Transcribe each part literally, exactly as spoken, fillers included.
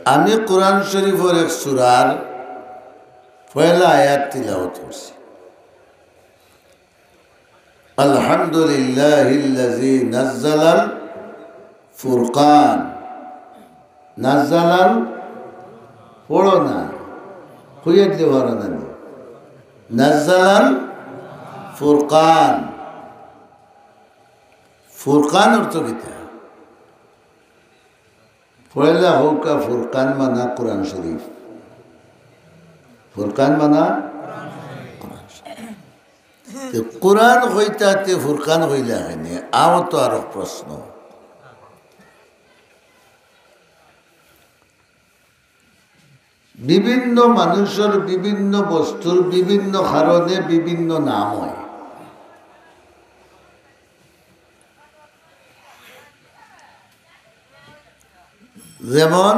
আমি কোরআন শরীফর এক সূরার পয়লা আয়াত তিলাওয়াত করছি। আলহামদুলিল্লাহিল্লাযী নাজ্জালাল ফুরকান। নাজ্জালাল, পড়ো না, কইয়া দিতে পারো না নি। নাজ্জালাল ফুরকান। ফুরকান অর্থ কিতা? পয়লা হউকা ফুরকান মানা কোরআন শরীফ। ফুরকান মানা কোরআন শরীফ। তে কোরআন কইতা তে ফুরকান কইলা কেনে? আও তো আরো প্রশ্ন। বিভিন্ন মানুষর বিভিন্ন বস্তুর বিভিন্ন কারণে বিভিন্ন নাম হয়। যেমন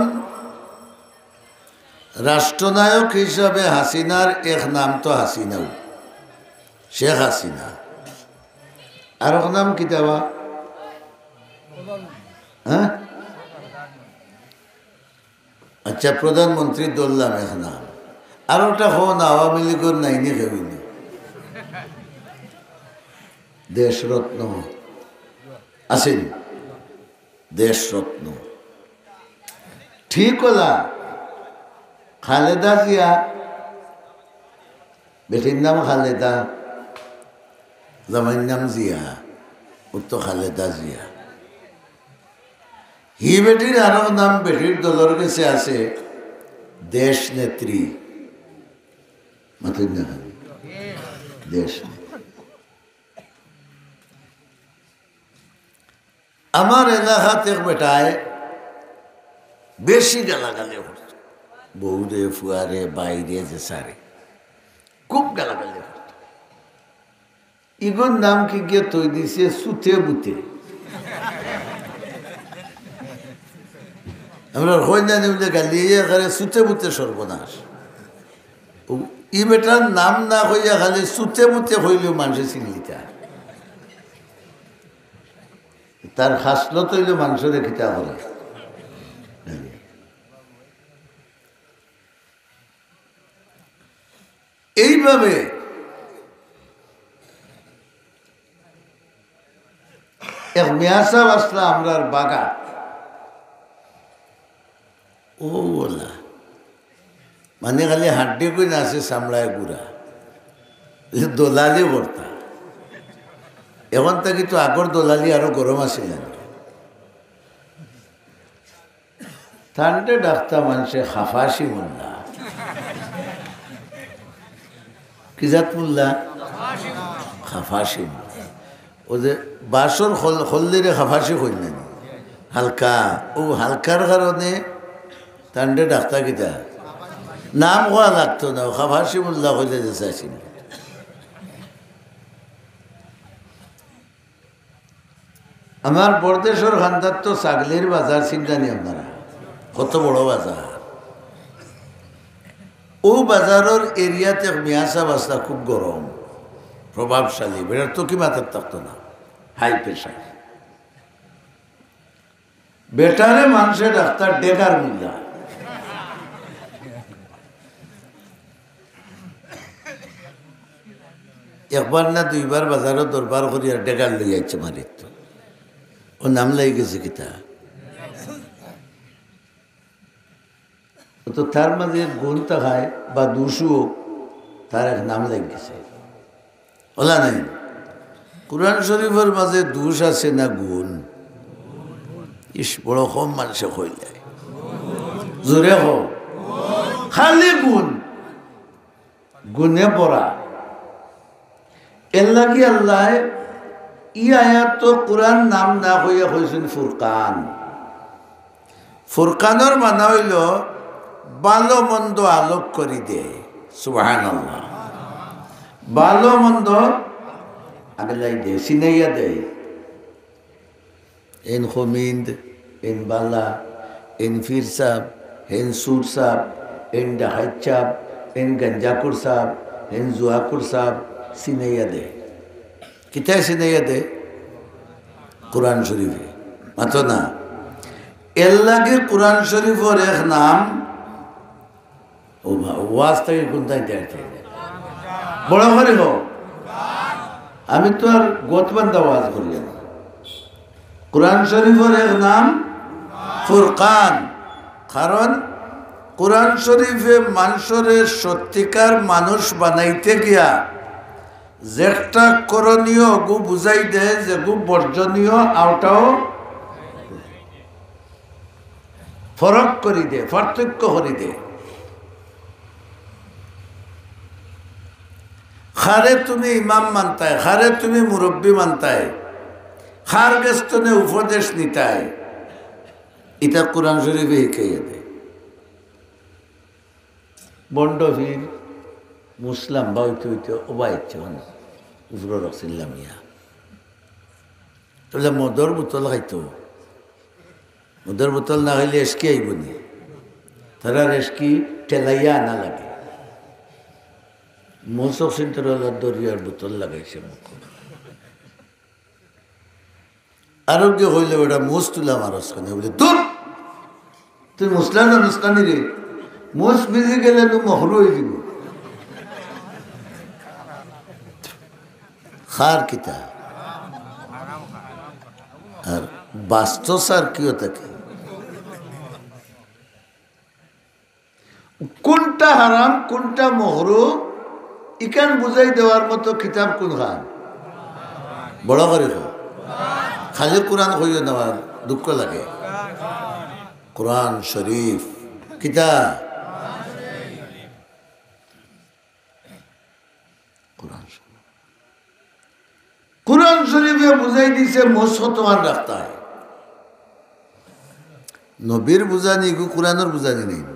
রাষ্ট্রনায়ক হিসাবে হাসিনার এক নাম তো হাসিনাউ, শেখ হাসিনা। আর এক নাম কিতা বা? হ্যাঁ? আচ্ছা, প্রধানমন্ত্রী ধরলাম এক নাম। আর ওটা হন আওয়ামী লীগর নাইনি কেউনি। দেশরত্ন আছেন, দেশরত্ন। ঠিক অলা, খালেদা জিয়া, বেটির নাম খালেদা, জামাইর নাম জিয়া, ও তো খালেদা জিয়া। হি বেটির আরো নাম বেটির দলর গেছে আছে দেশ নেত্রী। মাতইন না কেনে? দেশ নেত্রী। আমার এলাকাত এক বেটায় বেশি গালাগালি করতো, বউরে, ফুয়ারে, বাইরে, যে সারে, খুব গালাগালি করতো। ইগুর নাম কি গিয়ে থই দিছে সুতে বুতে। আমরা কই না নি বুলে গালি, ইয়ে করে সুতে বুতে সর্বনাশ। ও, ই বেটার নাম না কইয়া খালি সুতে বুতে কইলেও মানুষে চিনলিতা। তার খাসলত অইল মানুষরে কিতা করে। এইভাবে এক মিয়া সাব আসলা আমরার বাগা। ও বলা, মানে খালি হাড্ডি কই না আছে, চামড়ায় গুড়া। এ দলালি করতা। এখন থাকি তো আগর দলালি আরো গরম আছিল না। তানরে ডাকতা মানষে খাফাশি মোল্লা। কি জাত মোল্লা? খাফাশি মোল্লা। ও যে বাসর খল-, খল্লিরে খাফাশি কইন না নি? হালকা। ও হালকার কারণে তানরে ডাকতা কিতা? নাম কওয়া লাগতো না, ও খাফাশি মোল্লা কইলে যে চাইছিল। আমার বরদেশর খান্দাত তো ছাগলির বাজার চিন্তা নি আপনারা, কত বড় বাজার। ও বাজারর এরিয়াত এক মিয়া সাব আসলা, খুব গরম, প্রভাবশালী, বেটার তো কি মাথাত থাকতো না, হাই প্রেশার। বেটারে মানষে ডাকতা ডেগার মোল্লা। একবার না দুইবার বাজারো দরবার করিয়া ডেগার লই আইছে মারিত। ও নাম লাগি গেছে কিতা? ও তো তার মাঝে গুণ থাকায় বা দুষও, তার এক নাম লাগি গেছে। অলা নাই? কোরআন শরীফর মাঝে দুষ আছে না গুণ? ইস, বড় কম মানষে কইলে। জোরে কও। খালি গুণ। গুণে ভরা। এর লাগি আল্লায় ই আয়াত তো কোরআন নাম না কইয়া কইছইন ফুরকান। ফুরকানর মানা অইলো ভালো মন্দ আলোক করি দে। সুবহানাল্লাহ। ভালো মন্দ আগলাই দে, চিনাইয়া দে। এইন খমিন্দ, এইন বালা, এইন ফির সাব, এইন সুর সাব, এইন ডাকাইত সাব, এইন গাঞ্জাকুর সাব, এইন জুয়াকুর সাব, চিনাইয়া দে। কিতায় চিনাইয়া দে? কোরআন শরীফে। মাতো না? এর লাগি কোরআন শরীফর এক নাম, ও মা, ওয়াজ থাকি কুনটাই দেয়? বড় করি কও। আমি তো আর গত বান্দা ওয়াজ করি না। কোরআন শরীফর এক নাম ফুরকান, কারণ কোরআন শরীফে মানষরে সত্যিকার মানুষ বানাইতে গিয়া যেটা করণীয় অগু বুঝাই দেয়, যেগু বর্জনীয় অটাও ফরক করি দে, পার্থক্য করি দে। কারে তুমি ইমাম মানতায়, কারে তুমি মুরব্বি মানতায়, কার গেছ থনে উপদেশ নিতায়, ইটা কোরআন শরীফে শিখাইয়া দে। ভন্ড পীর, মুসলাম বা হইতে হইতে ওবা ইচ্ছে হন, উপরে রাখছিলাম ইয়া। তাহলে মদর বোতল খাইতো, মদর বোতল না খাইলে এসকি আইব নি? তারা এসকি ঠেলাইয়া আনা লাগে। মৌসক সিন্তরওয়ালা দরিয়ার বোতল লাগাইছে মুখ। আরোগ্য হইলে বেটা মুস তুলা মারস কেনে? বলে, "দূর! তুই মুসলা জানস কানি রে? মুস ভিজি গেলে তো মহরু হয়ে দিব।" খার কিতা? আর বাস্তস আর কিও থাকে? কোনটা হারাম, কোনটা মকরু, ইখান বুঝাই দেওয়ার মতো কিতাব কোনখান? বড় করি কও। খালি কোরআন কইও না, আমার দুঃখ লাগে। কোরআন শরীফ। কিতা? কোরআন শরীফ। কোরআন শরীফে বুঝাই দিছে মুস কতখান রাখতায়। নবীর বুঝানি, ইগু কোরআনর বুঝানি নি?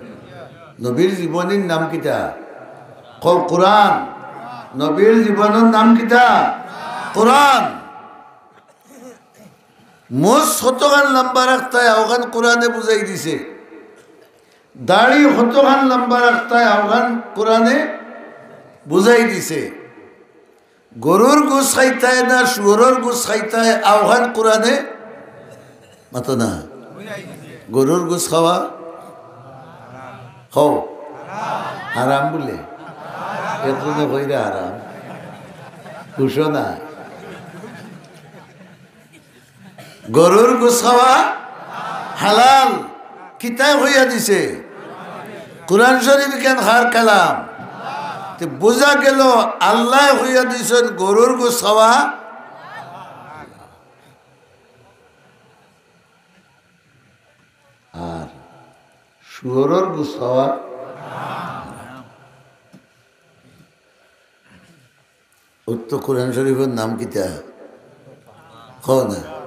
নবীর জীবনীর নাম কিতা? কও, কোরআন। নবীর জীবনর নাম কিতা? কোরআন। মুস কতখান লম্বা রাখতায়, অখান কোরআনে বুঝাই দিছে। দাড়ি কতখান লম্বা রাখতায়, অখান কোরআনে বুঝাই দিছে। গরুর গোস খাইতায় না শুয়োরর গোস খাইতায়, অখান কোরআনে মাতো না। গরুর গোস খাওয়া, খাও, হারাম বলে। একজনে কইরা হারাম, ঘোষণা। গরুর গোস খাওয়া হালাল। কিতায় কইয়া দিছে? কোরআন শরীফ কেন, কার কালাম? তে বুঝা গেল আল্লায় কইয়া দিছইন গরুর গোস খাওয়া। আর শুয়োরর গোস খাওয়া। অউ তো কোরআন শরীফর নাম কিতা? কও না।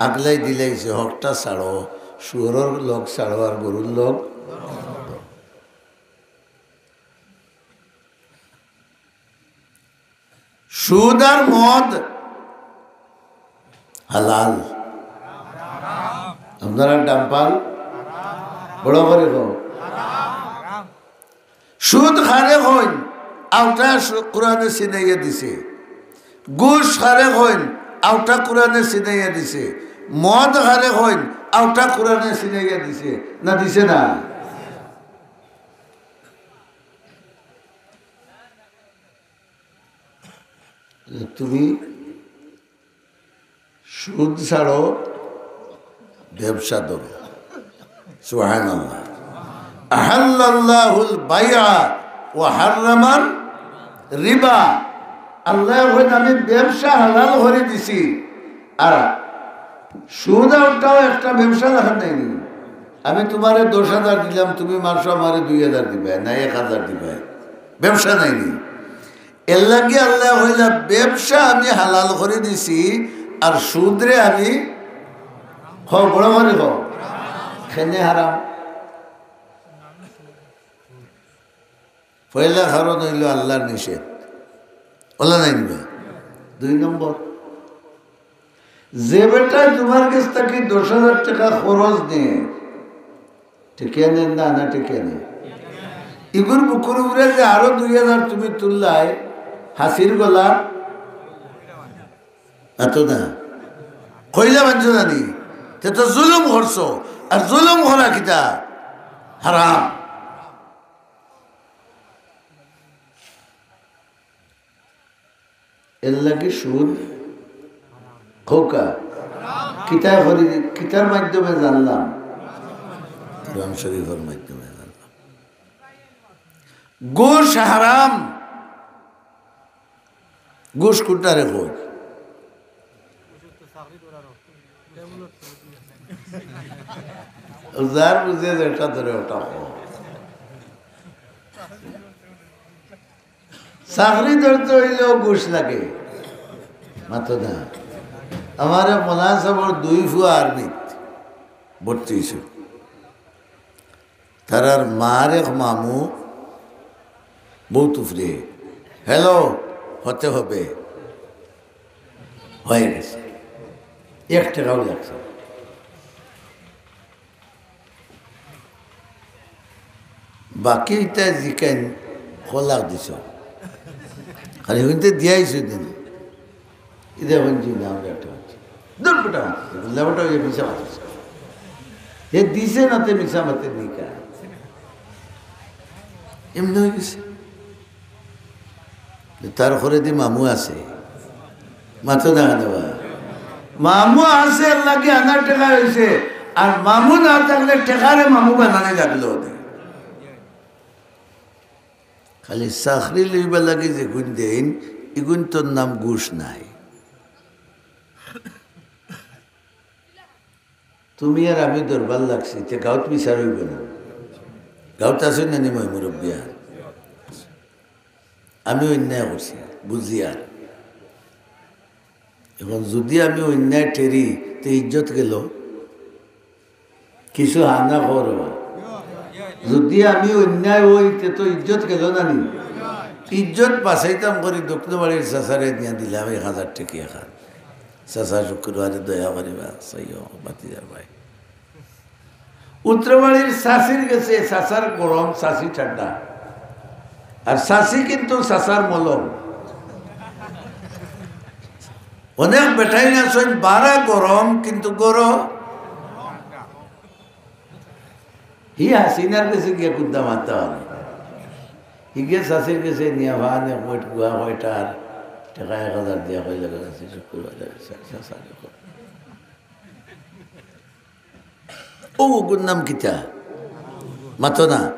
আগলাই দিলাইছে, হকটা ছাড়ো, শুয়োরর লগ ছাড়ো আর গরুর লগ। সুদ আর মদ হালাল। আপনারা ডাম্পাল বড় করি কও। সুদ কারে কইন, অউটা সু-, কোরআনে চিনাইয়া দিছে। ঘুষ কারে কইন, অউটা কোরআনে চিনাইয়া দিছে। মদ কারে কইন, অউটা কোরআনে চিনাইয়া দিছে। না দিছে না? তুমি সুদ ছাড়ো, ব্যবসা ধরো। সুবহানাল্লাহ। আহাল্লাল্লাহুল বাইআ ওয়া হাররামার রিবা। আল্লায় কইন, "আমি ব্যবসা হালাল করি দিছি।" আর সুদ অটাও একটা ব্যবসা লাখান নায়নি? আমি তুমারে দশ হাজার দিলাম, তুমি মাসো আমারে দুই হাজার দিবায়, না এক হাজার দিবায়, ব্যবসা নায়নি? এরলাগি আল্লায় কইলা, "ব্যবসা আমি হালাল করি দিছি, আর সুদরে আমি," কও, বড় করি কও, "কেনে হারাম?" পয়লা কারণ অইলো আল্লার নিষেধ। অলা নায়নি বা? দুই নম্বর, যে বেটায় তুমার গেছ থাকি দশ হাজার টেকা খরচ নেয়, টেকা নেয় না, না টেকা নেয়? ইগুর বুকুর উপরে যে আরো দুই হাজার তুমি তুললায়, হাছির গলা, এত না। কইলা মানছো জানি, তে তো জুলুম করছো। আর জুলুম করা কিতা? হারাম। এর লাগি সুদ খোকা। কিতায় করি, কিতার মাধ্যমে জানলাম? কোরআন শরীফের মাধ্যমে জানলাম। ঘুষ হারাম। ঘুষ কুনটারে কয়? যার বুঝে যেটা ধরে ওটা কয়। চাকরি ধরতে অইলেও ঘুষ লাগে। মাতো না। আমার এক মৌলানা সাবর দুই ফুয়া আর্মিত ভর্তি অইছে। তারার মার এক মামু বউত উপরে, "হ্যালো, হতে হবে।" হয়ে গেছে, এক টেকাও লাগছে না। বাকি ইতা জিকাইন, "কয় লাখ দিছ?" খালি হুনতে দিয়াইছো দিন। ইতা হুনছি না, আমরা একটা হচ্ছে। দূর বেটা মাতিছে, বুঝলে বেটা, ওই মিছা মাতিছে। হে দিছে না, তে মিছা মাতে নিকা। এমনি হয়ে গেছে। তার ঘরে দি মামু আছে। মাতো না কেনে বা? মামু আছে, এর লাগি আনার টেকা অইছে। আর মামু না থাকলে টেকারে মামু বানানি লাগলো ওদের। খালি চাকরি লইবার লাগি যেগুন দেইন, ইগুন তোর নাম ঘুষ নায়। তুমি আর আমি দরবার লাগছি, তে গাঁওত বিচার অইবো না? গাঁওত আছে না নি ময় মুরব্বিয়ান? আমি অন্যায় করছি, বুঝিয়া। এখন যদি আমি অন্যায় টেরি, তে ইজ্জত গেল। কিছু হানা খবর। যদি আমি অন্যায় অই, তে তো ইজ্জত গেল না নি? ইজ্জত বাঁচাইতাম করি দক্ষিণ বাড়ির চাচারে নিয়া দিলাম এক হাজার টেকি এখান। চাচা শুক্রবারে দয়া করিবা, সইও, বাতিজার ভাই। উত্তরবাড়ির চাচির গেছে, চাচার গরম, চাচি ঠান্ডা। আর চাচি কিন্তু চাচার মলম। অনেক বেটাইন আছইন, বারা গরম, কিন্তু গরম। হি হাসিনার গেছে গিয়া কুদ্দা মারতা পারে। হি গিয়া চাচির গেছে নিয়া ভান এক মুঠ গুয়া কয়টার টেকা এক হাজার দিয়া কইলে, "চাচি শুক্রবারে চা-, চা-, চা-, চা-" ও, ওগুর নাম কিতা? মাতো না।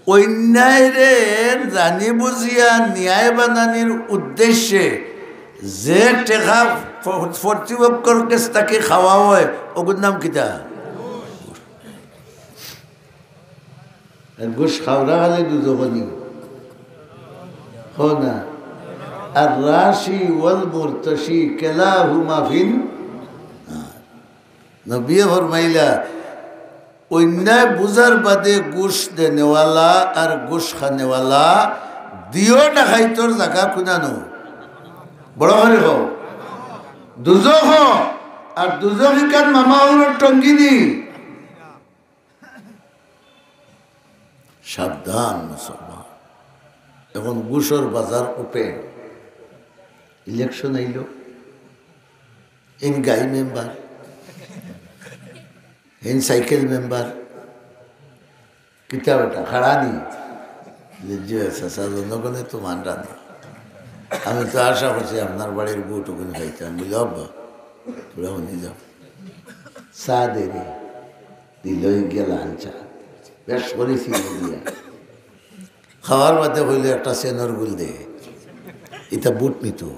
অন্যায়রে জানি বুঝিয়া ন্যায় বানানির উদ্দেশ্যে যে টেকা প-, প্রতিপক্ষর কাছ থাকি খাওয়া হয়, ওগুর নাম কিতা? আর ঘুষ খাওরা খালি দুজখনি। হো না। আর রাশি ওয়াল মুরতাশি কেলাহুমা ফিন নার। নবীয়ে ফরমাইলা, অন্যায় বুঝার বাদে ঘুষ দেনেওয়ালা আর ঘুষ খানেওয়ালা দিও ডাকাইতর জাগা কুনানো। বড় করি কও। দুজখ। আর দুজখ ইখান মামা অগুর টঙ্গিনি। সাবধান মুসলমান। এখন ঘুষর বাজার open। Election আইলো। ইন গাই মেম্বার, ইন সাইকেল মেম্বার, কিতা বেটা, খাড়া নি? যে, "জি, চাচা, জনগণে তো মানরা না। আমি তো আশা করছি আপনার বাড়ির ভোট ওখানে খাইতাম।" বলে, "আব্বা, তোরা উনি যাও।" চা দে রে, দিল গিয়া লাল চা। বেশ করেছি দিয়া। খাওয়ার বাদে কইলো, "একটা সেনর গুল দে।" ইতা ভোট নিত।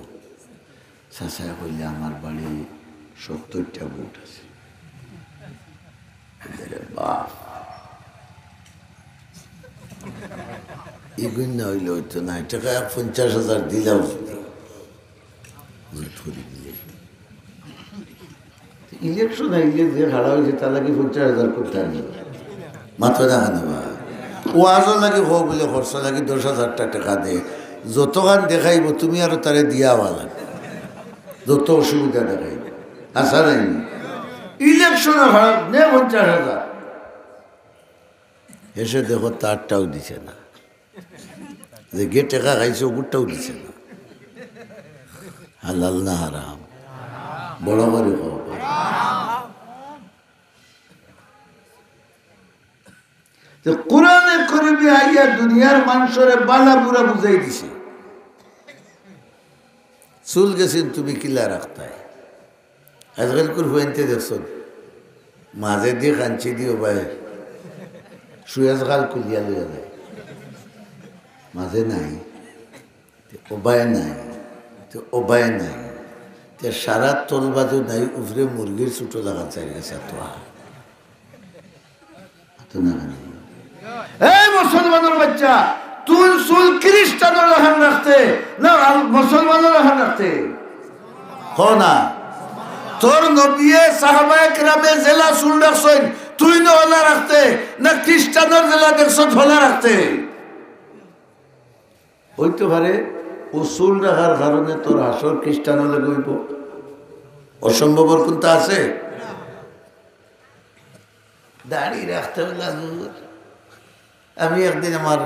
চাচায় কইলে, "আমার বাড়ি সত্তরটা ভোট আছে।" আরে বাপ, ইগুন না অইলে অইতো না, টেকা এক পঞ্চাশ হাজার দিলাম। ভোট করি দিলে। Election আইলে যে খাড়া অইছে, তার লাগি পঞ্চাশ হাজার করতে আনি। মাথা দেখা নেবা। ওয়াজও লাগি হোক বলে খরচা লাগি দশ হাজারটা টেকা দে। যতখান দেখাইবো, তুমি আরো তারে দিয়া আওয়া লাগে। যত অসুবিধা দেখাইবো। আশা নাই। Election-ও খারাপ, নে পঞ্চাশ হাজার। এসে দেখো, তারটাও দিছে না। যে গে টেকা খাইছে, ওগুরটাও দিছে না। হালাল না হারাম? বড় করি কও। তো কোরআনে করিমে আইয়া দুনিয়ার মানষরে বালা বুরা বুঝাই দিছে। চুল গেছেন তুমি কিলা রাখতায়? আজকালকুর ফুয়াইন্তে দেখছো, মাঝে দি কাঞ্চি দি ওবায় সুয়েজ খাল খুলিয়া লইয়া যায়, মাঝে নাই। তে ওবায় নাই, তে ওবায় নাই, তে সারা তলবাজু নাই, উপরে মুরগির ছোট লাগান চাই গেছে তো আর। তো না, না। এই মুসলমানের বাচ্চা, তুই চুল খ্রিস্টানের লাখান রাখতে না আল-, মুসলমানের লাখান রাখতে? হ না। তোর নবিয়ে সাহাবায়ে কেরামে যেলা চুল রাখছইন, তুই না ওলা রাখতে, না খ্রিস্টানের যেলা দেখছস ওলা রাখতে? হইতে পারে ও চুল রাখার কারণে তোর হাশর খ্রিস্টান হলে গইব। অসম্ভবর কোনটা আছে? দাড়ি রাখতে হবে লাগবে। আমি একদিন আমার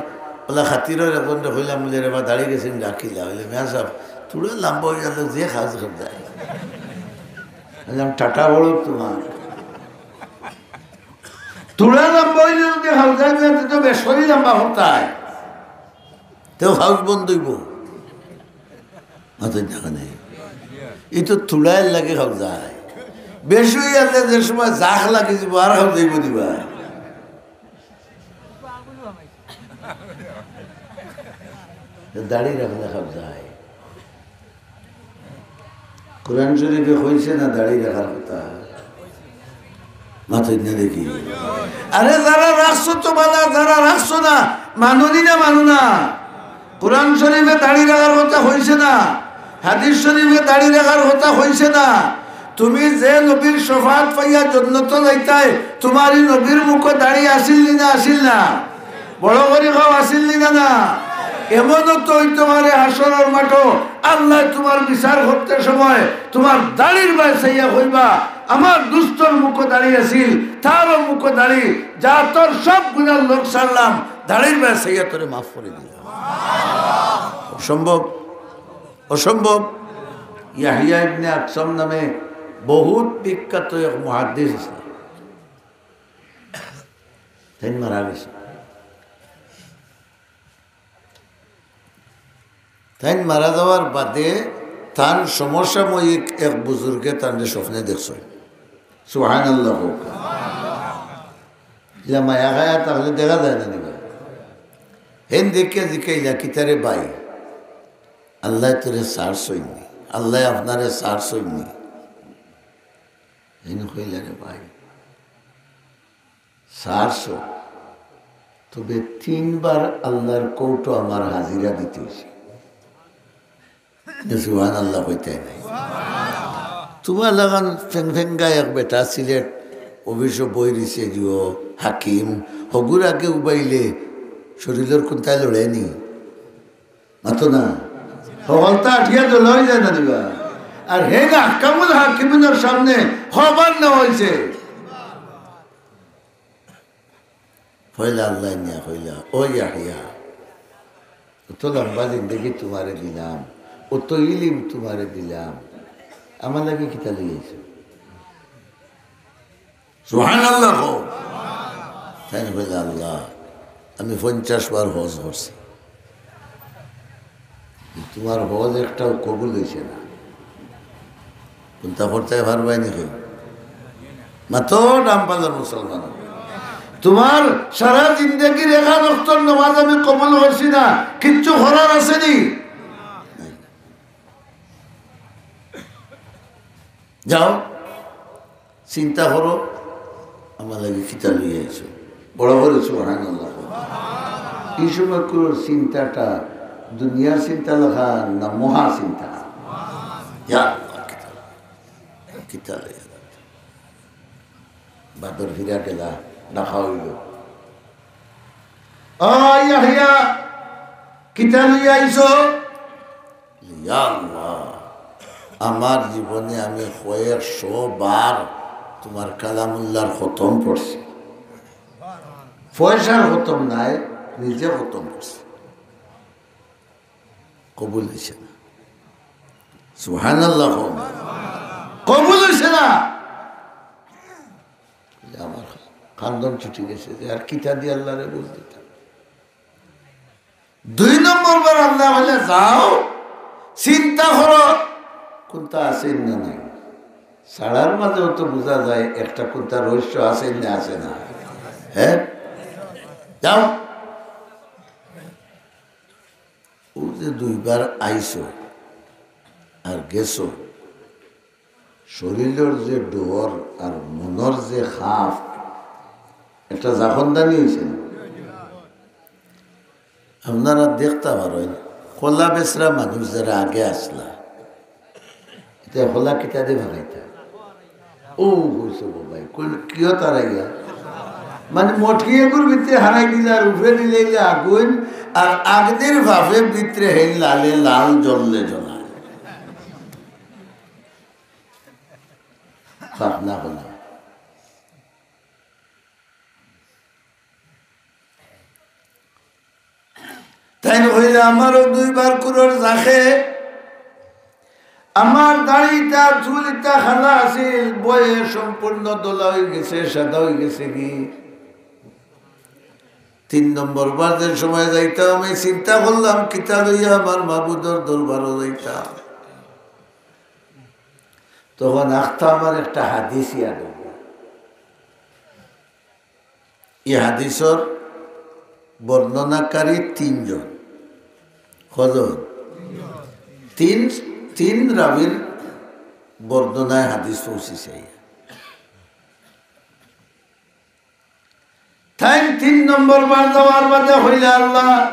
ওলা খাতিরর একজনরে কইলাম, বুলে, "রে বা, দাড়ি গেছে, আমি রাখিলা।" বুলে, "মিয়া সাব, থুড়া লম্বা অই গেলে যে কাজ কর যায়।" বললাম, "টাটা বড় তোমার।" থুড়া লম্বা অইলে যদি কাজ যায়, মিয়া, তে তো বেশ করি লম্বা করতায়। তেও কাজ বন্ধ অইব। মাথায় দেখা নেই। এই তো থুড়াইর লাগে কাজ যায়। বেশি অই গেলে যে সময় জাখ লাগি দিব, আর কাজ যাইব দিবা। দাড়ি রাখলে কাজ যায়। কোরআন শরীফে কইছে না দাড়ি রাখার কথা? মাতইন না দেখি। আরে যারা রাখছো তো বালা, যারা রাখছো না, মানো নি না মানো না? কোরআন শরীফে দাড়ি রাখার কথা কইছে না, হাদিস শরীফে দাড়ি রাখার কথা কইছে না। তুমি যে নবীর শফাআত পাইয়া জন্নতো যাইতায়, তোমার ই নবীর মুখো দাড়ি আছিল নি না আছিল না? বড় করি কও, আছিল নি না না? এমনও তো অইতে পারে হাশরর মাঠো আল্লায় তোমার বিচার করতে সময় তোমার দাড়ির বায় চাইয়া কইবা, "আমার দুস্তর মুখো দাড়ি আছিল, তারও মুখো দাড়ি, যা তোর সব গুনার লোক ছাড়লাম, দাড়ির বায় চাইয়া তোরে মাফ করি দিলাম।" অসম্ভব, অসম্ভব। ইয়াহিয়া ইবনে আকসাম নামে বহুত বিখ্যাত এক মুহাদ্দিস আছে, তাইন মারা গেছে। তাইন মারা যাওয়ার বাদে তান সমসাময়িক এক বুজুর্গে তানরে স্বপ্নে দেখছইন। সুবহানাল্লাহ কউক্কা। ইলা মায়া খায়া তাহলে দেখা যায় না নি বা? হেন দেখিয়া জিকাইলা, "কিতারে ভাই, আল্লায় তোরে ছাড়ছইন নি? আল্লায় আপনারে ছাড়ছইন নি?" হেন কইলা, "রে ভাই, ছাড়ছো, তবে তিনবার আল্লার কোর্টো আমার হাজিরা দিতে অইছে।" সুবহানাল্লাহ কইতায় নায়। তোমার লাখান ফেংফেঙ্গা এক বেটা সিলেট অফিসো বই রইছে গিয়া হাকিম, হগুর আগে উবাইলে শরীলর কুন্তায় লড়ে নি? মাতো না। হকলতা আটিয়া দলা অই যায় না নি বা? আর হেন আহকামুল হাকিমিনর সামনে খবর নেওয়া অইছে। পয়লা আল্লায় নিয়া কইলা, "ও ইয়াহিয়া, অত লম্বা জিন্দেগি তোমারে দিলাম, অত ইলিম তোমারে দিলাম, আমার লাগি কিতা লই আইছো?" সুবহানাল্লাহ কও। তাইন কইলা, "আল্লাহ, আমি পঞ্চাশ বার হজ করছি, তোমার হজ একটাও কবুল অইছে না।" কুন্তা করতায় পারবায় নি কেউ? মাতো ডাম্পালার মুসলমান। তোমার সারা জিন্দেগির এক ওয়াক্তর নামাজ আমি কবুল করছি না, কিচ্ছু করার আছে নি? যাও, চিন্তা করো, আমার লাগি কিতা লইয়া আইছো। বড় করি সুবহানাল্লাহ। ই সময় কুরুর চিন্তাটা দুনিয়ার চিন্তা লেখা না মহা চিন্তা? ইয়া আল্লাহ, কিতা, কিতা লইয়া যাইতো? বাদর ফিরা গেলা, ডাকা অইলো, "ও ইয়াহিয়া, কিতা লইয়া আইছো?" ইয়া আল্লাহ, আমার জীবনে আমি কয়েকশো বার তোমার কালামুল্লাহর খতম পড়ছি। পয়সার খতম নায়, নিজে খতম পড়ছি। কবুল অইছে না। সুবহানাল্লাহ কও। কবুল অইছে না। আমার কান্দন ছুটি গেছে যে আর কিতা দি আল্লাহরে বুঝ দিতাম। দুই নম্বর বার আল্লায় কইলা, "যাও, চিন্তা করো, কুনতা আছে না নাই।" ছাড়ার মাঝেও তো বুঝা যায় একটা কুনতা রহস্য আছে না আছে না। হ্যাঁ, যাও। ও যে দুইবার আইছো আর গেছো, শরীরর যে ডর আর মনর যে খাপ, একটা জাফরদানি অইছে না? আপনারা দেখতা পারইন, কলা বেচরা মানুষ যারা আগে আছলা, ইতা কলা কিতা দি ভাগাইতা? ও কইছে গো ভাই, কইল, "কিয় তারাইয়া?" মানে মটকি এগুর ভিতরে হারাই দিলে আর উপরে দিলে ইলে আগুন, আর আগুনের ভাপে ভিতরে হেন লালে লাল জ্বললে জ্বলা। পাপ না হলে। তাইন কইলা, "আমারও দুইবার কুরর জাখে, আমার দাড়িটা, চুলিটা খালা আছিল, বয়ে সম্পূর্ণ দলা অই গেছে, সাদা অই গেছে কি।" তিন নম্বর বার যে সময় যাইতাম, আমি চিন্তা করলাম, কিতা লইয়া আমার মাবুদর দরবারও যাইতাম। তখন আখতা আমার একটা হাদিস ইয়াদ অইল। এই হাদিসর বর্ণনাকারী তিনজন। কজন? তিন, তিন রাবির বর্ণনায় হাদিস পৌঁছিছে। তাইন তিন নম্বর বার যাওয়ার বাদে কইলা, "আল্লাহ,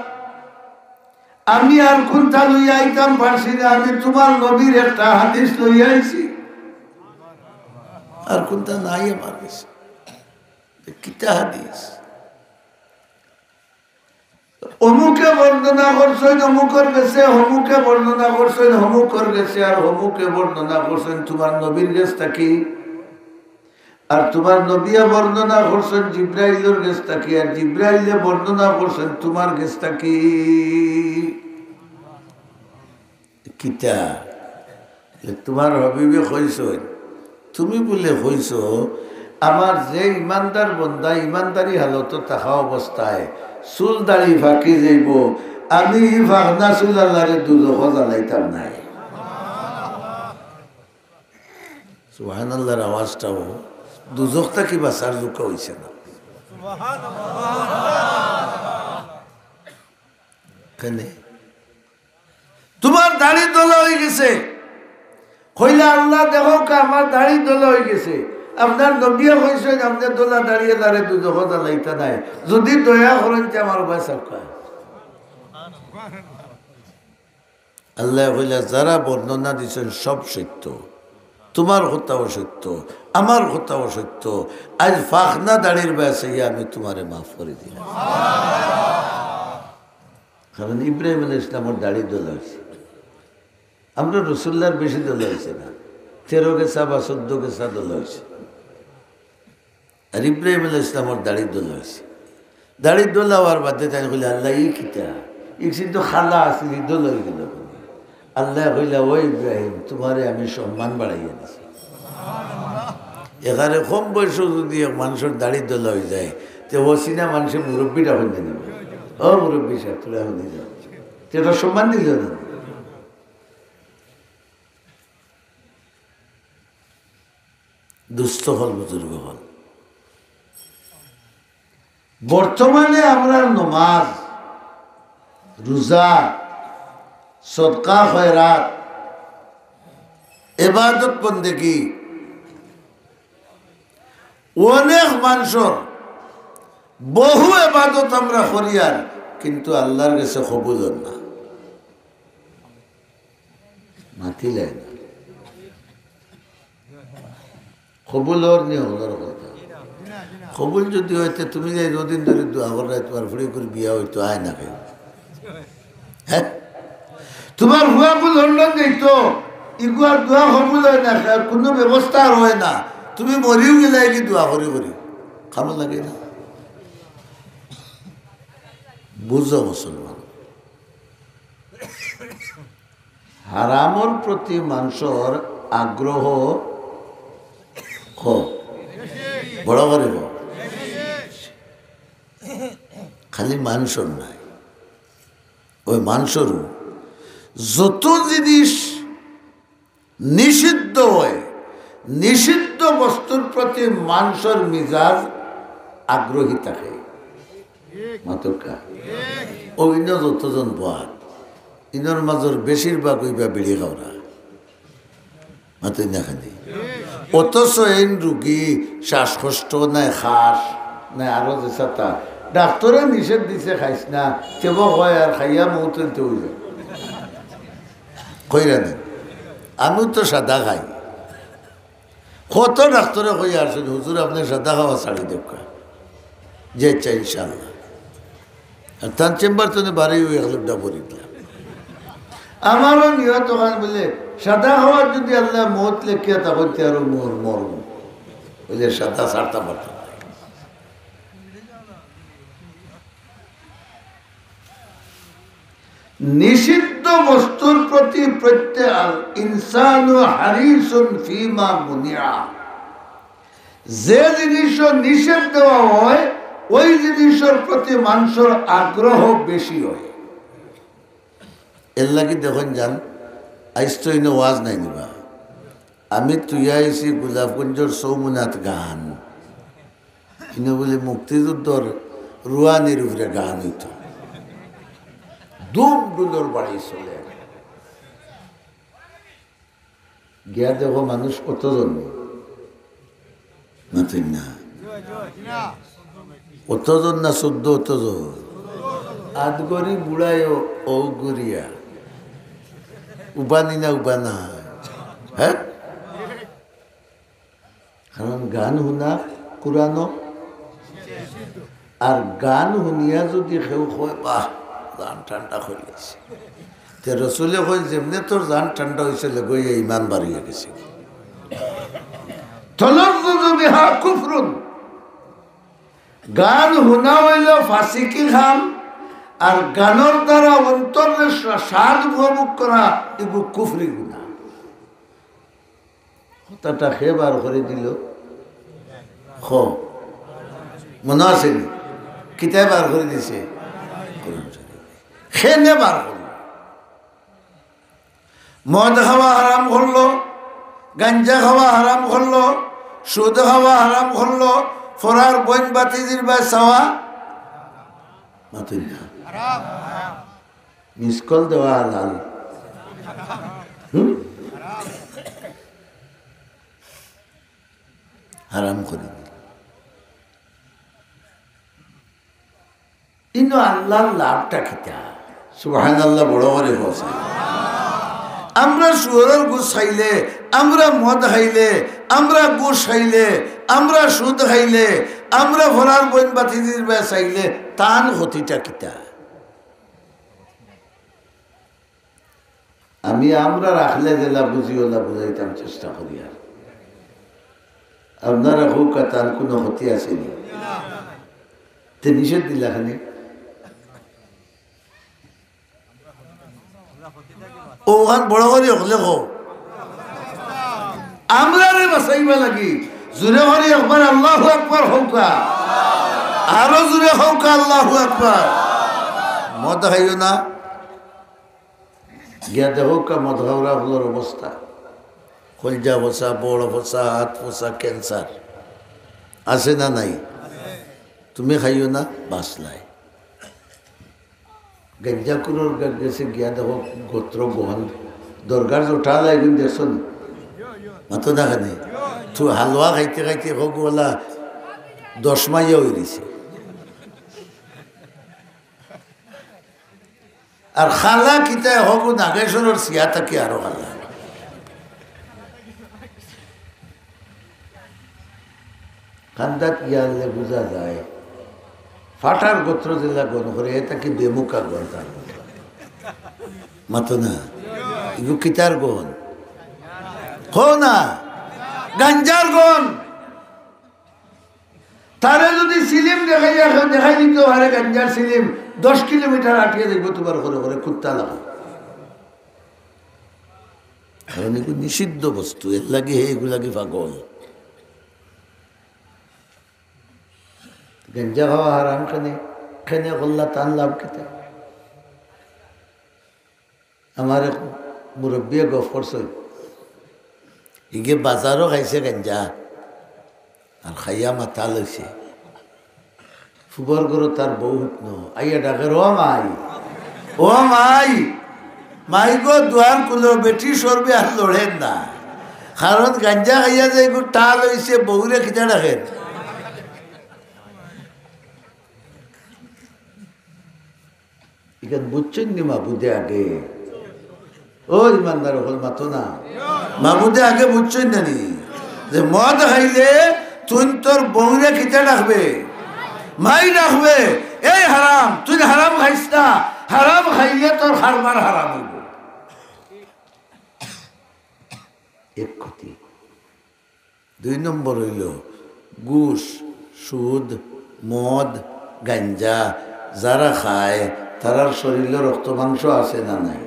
আমি আর কুনতা লইয়া আইতাম পারছি না, আমি তুমার নবীর একটা হাদিস লইয়া আইছি, আর কুনতা নাই আমার গেছে।" কিতা হাদিস? অমুকে বর্ণনা করছইন অমুকর গেছে, অমুকে বর্ণনা করছইন অমুকর গেছে, আর অমুকে বর্ণনা করছইন তুমার নবীর গেছ থাকি, আর তুমার নবিয়ে বর্ণনা করছইন জিব্রাইলর গেছ থাকি, আর জিব্রাইলে বর্ণনা করছইন তুমার গেছ থাকি। কিতা? তুমার হাবিবে কইছইন, তুমি বুলে কইছো, আমার যে ইমানদার বন্দা ইমানদারি হালতো থাকা অবস্থায় চুল দাড়ি ফাকি যাইবো, আমি ই ফাকনা চুল আল্লারে দুজখো জ্বালাইতাম নায়। সুবহানাল্লাহর আওয়াজটাও দুজখ থাকি বাঁচার জুকা অইছে না। কেনে? তুমার দাড়ি দলা অই গেছে। কইলা, "আল্লাহ, দেখউক্কা, আমার দাড়ি দলা অই গেছে।" আপনার নবিয়ে কইছইন, "আপনে দলা দাড়িয়ে তারে দুজখো জ্বালাইতা নায়। যুদি দয়া করইন, তে আমার উপায় চাউক্কা।" আল্লায় কইলা, "যারা বর্ণনা দিছইন সব সত্য, তুমার কথাও সত্য, আমার কথাও সত্য। আইজ ফাকনা দাড়ির বায় চাইয়া আমি তুমারে মাফ করি দিলাম।" কারণ ইব্রাহিম আলাইহিস সালামর দাড়ি দলা অইছে, আমরার রসুলুল্লাহর বেশি দলা অইছে না, তেরো গেছা বা চৌদ্দ গেছা দলা অইছে। আর ইব্রাহিম আলাইহিস সালামর দাড়ি দলা অইছে। দাড়ি দলা অওয়ার বাদে তাইন কইলা, "আল্লাহ, ই কিতা? ই কিন্তু খালা আছিল, ই দলা অই গেল।" আল্লায় কইলা, "ও ইব্রাহিম, তুমারে আমি সম্মান বাড়াইয়া দিছি।" এখানে কম বয়সো যুদি এক মানষর দাড়ি দলা অই যায়, তে অচিনা মানষে মুরব্বিরে ডাকইন নি? "ও মুরব্বি সাব, তুরা হুনি যাও।" তে ইটা সম্মান দিল না? দুস্ত অকল, বুজুর্গ অকল, বর্তমানে আমরার নমাজ, রুজা, সদকা খয়রাত, এবাদত বন্দেগি, অনেক মানষর বহু এবাদত আমরা করিয়ার, কিন্তু আল্লার গেছে কবুল অর না। মাতিলায় না। কবুল অর নি, অর কথা। কবুল যুদি অইতে তুমি যে দুদিন ধরি দোয়া কররায়, তুমার ফুড়ি করি বিয়া অইতো, আয় না কেউ। হ্যাঁ? তুমার ফুয়া কু লন্ডন যাইতো, ইগুয়ার দোয়া কবুল অয় না, কুনু ব্যবস্থা আর অয় না। তুমি মরিও গেলায় কি দোয়া করি করি। খারাপ লাগে না? বুঝো মুসলমান। হারামর প্রতি মানষর আগ্রহ ক-, বড় করি ক-। খালি মানষর নায়, অউ মানষরও যত জিনিস নিষিদ্ধ অয়, নিষিদ্ধ বস্তুর প্রতি মানষর মিজাজ আগ্রহী থাকে। মাতউক্কা। অউ ইনো যতজন বওয়াত, ইনোর মাজর বেশিরভাগ অইবা বিড়ি খাওরা। মাতইন না খালি। অথচ এইন রুগী শ্বাসকষ্ট, নায় খাস, নায় আরো যেছাতা, ডাক্তরে নিষেধ দিছে খাইস না, তেবো কয় আর খাইয়া মউত অইলে অইযায়। কইরা নি? আমিও তো সাদা খাই। কত ডাক্তরে কইয়া আছইন, "হুজুর, আপনে সাদা খাওয়া ছাড়ি দেউক্কা।" যে ইচ্ছা ইনশাআল্লাহ। আর তান চেম্বার তনে বারেউ এক লোকটা ভরি দিলাম। আমারও নিয়ত অখান বুলে, সাদা খাওয়ার যুদি আল্লায় মউত লেখিয়া থাকইন তে আরো মর-, মরমু। অইলে সাদা ছাড়তাম পারতাম না। নিষিদ্ধ বস্তুর প্রতি প্রত্যে-, আল ইনসানু হারিসুন ফিমা মুনিআ। যে জিনিসও নিষেধ দেওয়া হয়, ওই জিনিসর প্রতি মানুষর আগ্রহ বেশি হয়। এর লাগি দেখইন যান, আইজ তো ইনো ওয়াজ নাই নিবা। আমি তুইয়া আইছি গোলাপগঞ্জর চৌমুনাত গান। ইনো বুলে মুক্তিযুদ্ধর রুয়ানির উপরে গান অইতো। ধুম ঢুলর বাড়ি চলে। গিয়া দেখো মানুষ কতজন, মাতইন না। অতজন না চৌদ্দ অতজন? আধগরি বুড়ায় অউ গরিয়া। উবানি না উবানা? হ্যাঁ? কারণ গান হুনা কুরআনো, আর গান হুনিয়া যুদি কেউ কয়, "বাহ, জান ঠান্ডা করি গেছে।" তে রসুলে কইন, "যেমনে তোর জান ঠান্ডা অইছে, লগে অইয়া ইমান বাড়িয়া গেছে।" তালাজ্জুজু বিহা কুফরুন। গান হুনা অইলো ফাসিকি কাম, আর গানর দ্বারা অন্তরর সা-, স্বাদ উপভোগ করা, ইগু কুফরি গুনা। কথাটা কে বার করি দিলো? কও। মনো আছে নি? কিতায় বার করি দিছে? কোরআন শরীফ। কেনে বার করলো? মদ খাওয়া হারাম করলো, গাঞ্জা খাওয়া হারাম করলো, সুদ খাওয়া হারাম করলো, ফরার বইন বাতিজির বায় চাওয়া, মাতইন না। Miss call দেওয়া হালাল। হুম? হারাম করি দিল। ইনো আল্লাহর লাভটা কিতা? সুবহানাল্লাহ, বড় করি কও। আমরা শুয়োরর গোস্ত খাইলে, আমরা মদ খাইলে, আমরা ঘুষ খাইলে, আমরা সুদ খাইলে, আমরা ফরার বইন বাতিজির বায় চাইলে, তান ক্ষতিটা কিতা? আমি আমরা রাখলে যেলা বুঝি ওলা বুঝাইতাম চেষ্টা করি। আর আপনারা কউক্কা তান কুনু ক্ষতি আছে নি? তে নিষেধ দিলা কেনে? অখান বড় করি হকলে কও। আমরারে বাঁচাইবার লাগি জুরে করি একবার আল্লাহু আকবার কউক্কা। আরো জুরে কউক্কা আল্লাহু আকবার। মদ খাইও না। গিয়া দেখউক্কা মদ খাওরা অকলর অবস্থা। কলজা ফসা, বড় ফসা, আত ফসা, cancer। আছে না নাই? তুমি খাইও না, বাঁচলায়। গাঞ্জাখুরর গে-, গেছে গিয়া দেখো গোত্র গহন। দরগার জোটা লাইগুন দেখছো নি? মাতো না কেনে? তু হালুয়া খাইতে খাইতে হগু ওলা দশ মাইয়া অই গেছে। আর খালা কিতায় হগু নাগেশ্বরর সিয়া থাকি আরো খালা। কান্দাত গিয়ালে বুঝা যায়, ফাটার গোত্র যেলা গন করে, এটা কি বেমুকা গন তার? মাতো না, ইগু কিতার গন? কও না, গাঞ্জার গন। তারে যদি চিলিম দেখাইয়া কেউ দেখাই দিতো, আরে গাঞ্জার চিলিম, দশ কিলোমিটার আটিয়া যাইবো তোমার ঘরে ঘরে কুত্তা লাগা। কারণ এগু নিষিদ্ধ বস্তু, এর লাগি হে এগু লাগি পাগল। গাঞ্জা খাওয়া হারাম কেনে? কেনে করলা, তান লাভ কিতা? আমার এক মুরব্বিয়ে গফ করছইন, ইগে বাজারো খাইছে গাঞ্জা, আর খাইয়া মাতাল অইছে। ফুবর ঘরো তার বউ হুকনো, আইয়া ডাকের, "ও মাই, ও মাই, মাই গো, দুয়ার খুলো, বেটি সরবে আর লড়ের না।" কারণ গাঞ্জা খাইয়া যে এগু টাল অইছে, বউরে কিতা ডাকের? ইখান বুঝছইন নি মাবুদে আগে? ও ইমানদার অকল, মাতো না। মাবুদে আগে বুঝছইন না নি যে মদ খাইলে তুই তোর বউরে কিতা ডাকবে? মাই ডাকবে। এই হারাম, তুই হারাম খাইস না, হারাম খাইলে তোর কারবার হারাম অইবো। এক ক্ষতি। দুই নম্বর অইলো ঘুষ, সুদ, মদ, গাঞ্জা যারা খায়, তারার শরীলো রক্ত মাংস আছে না নাই?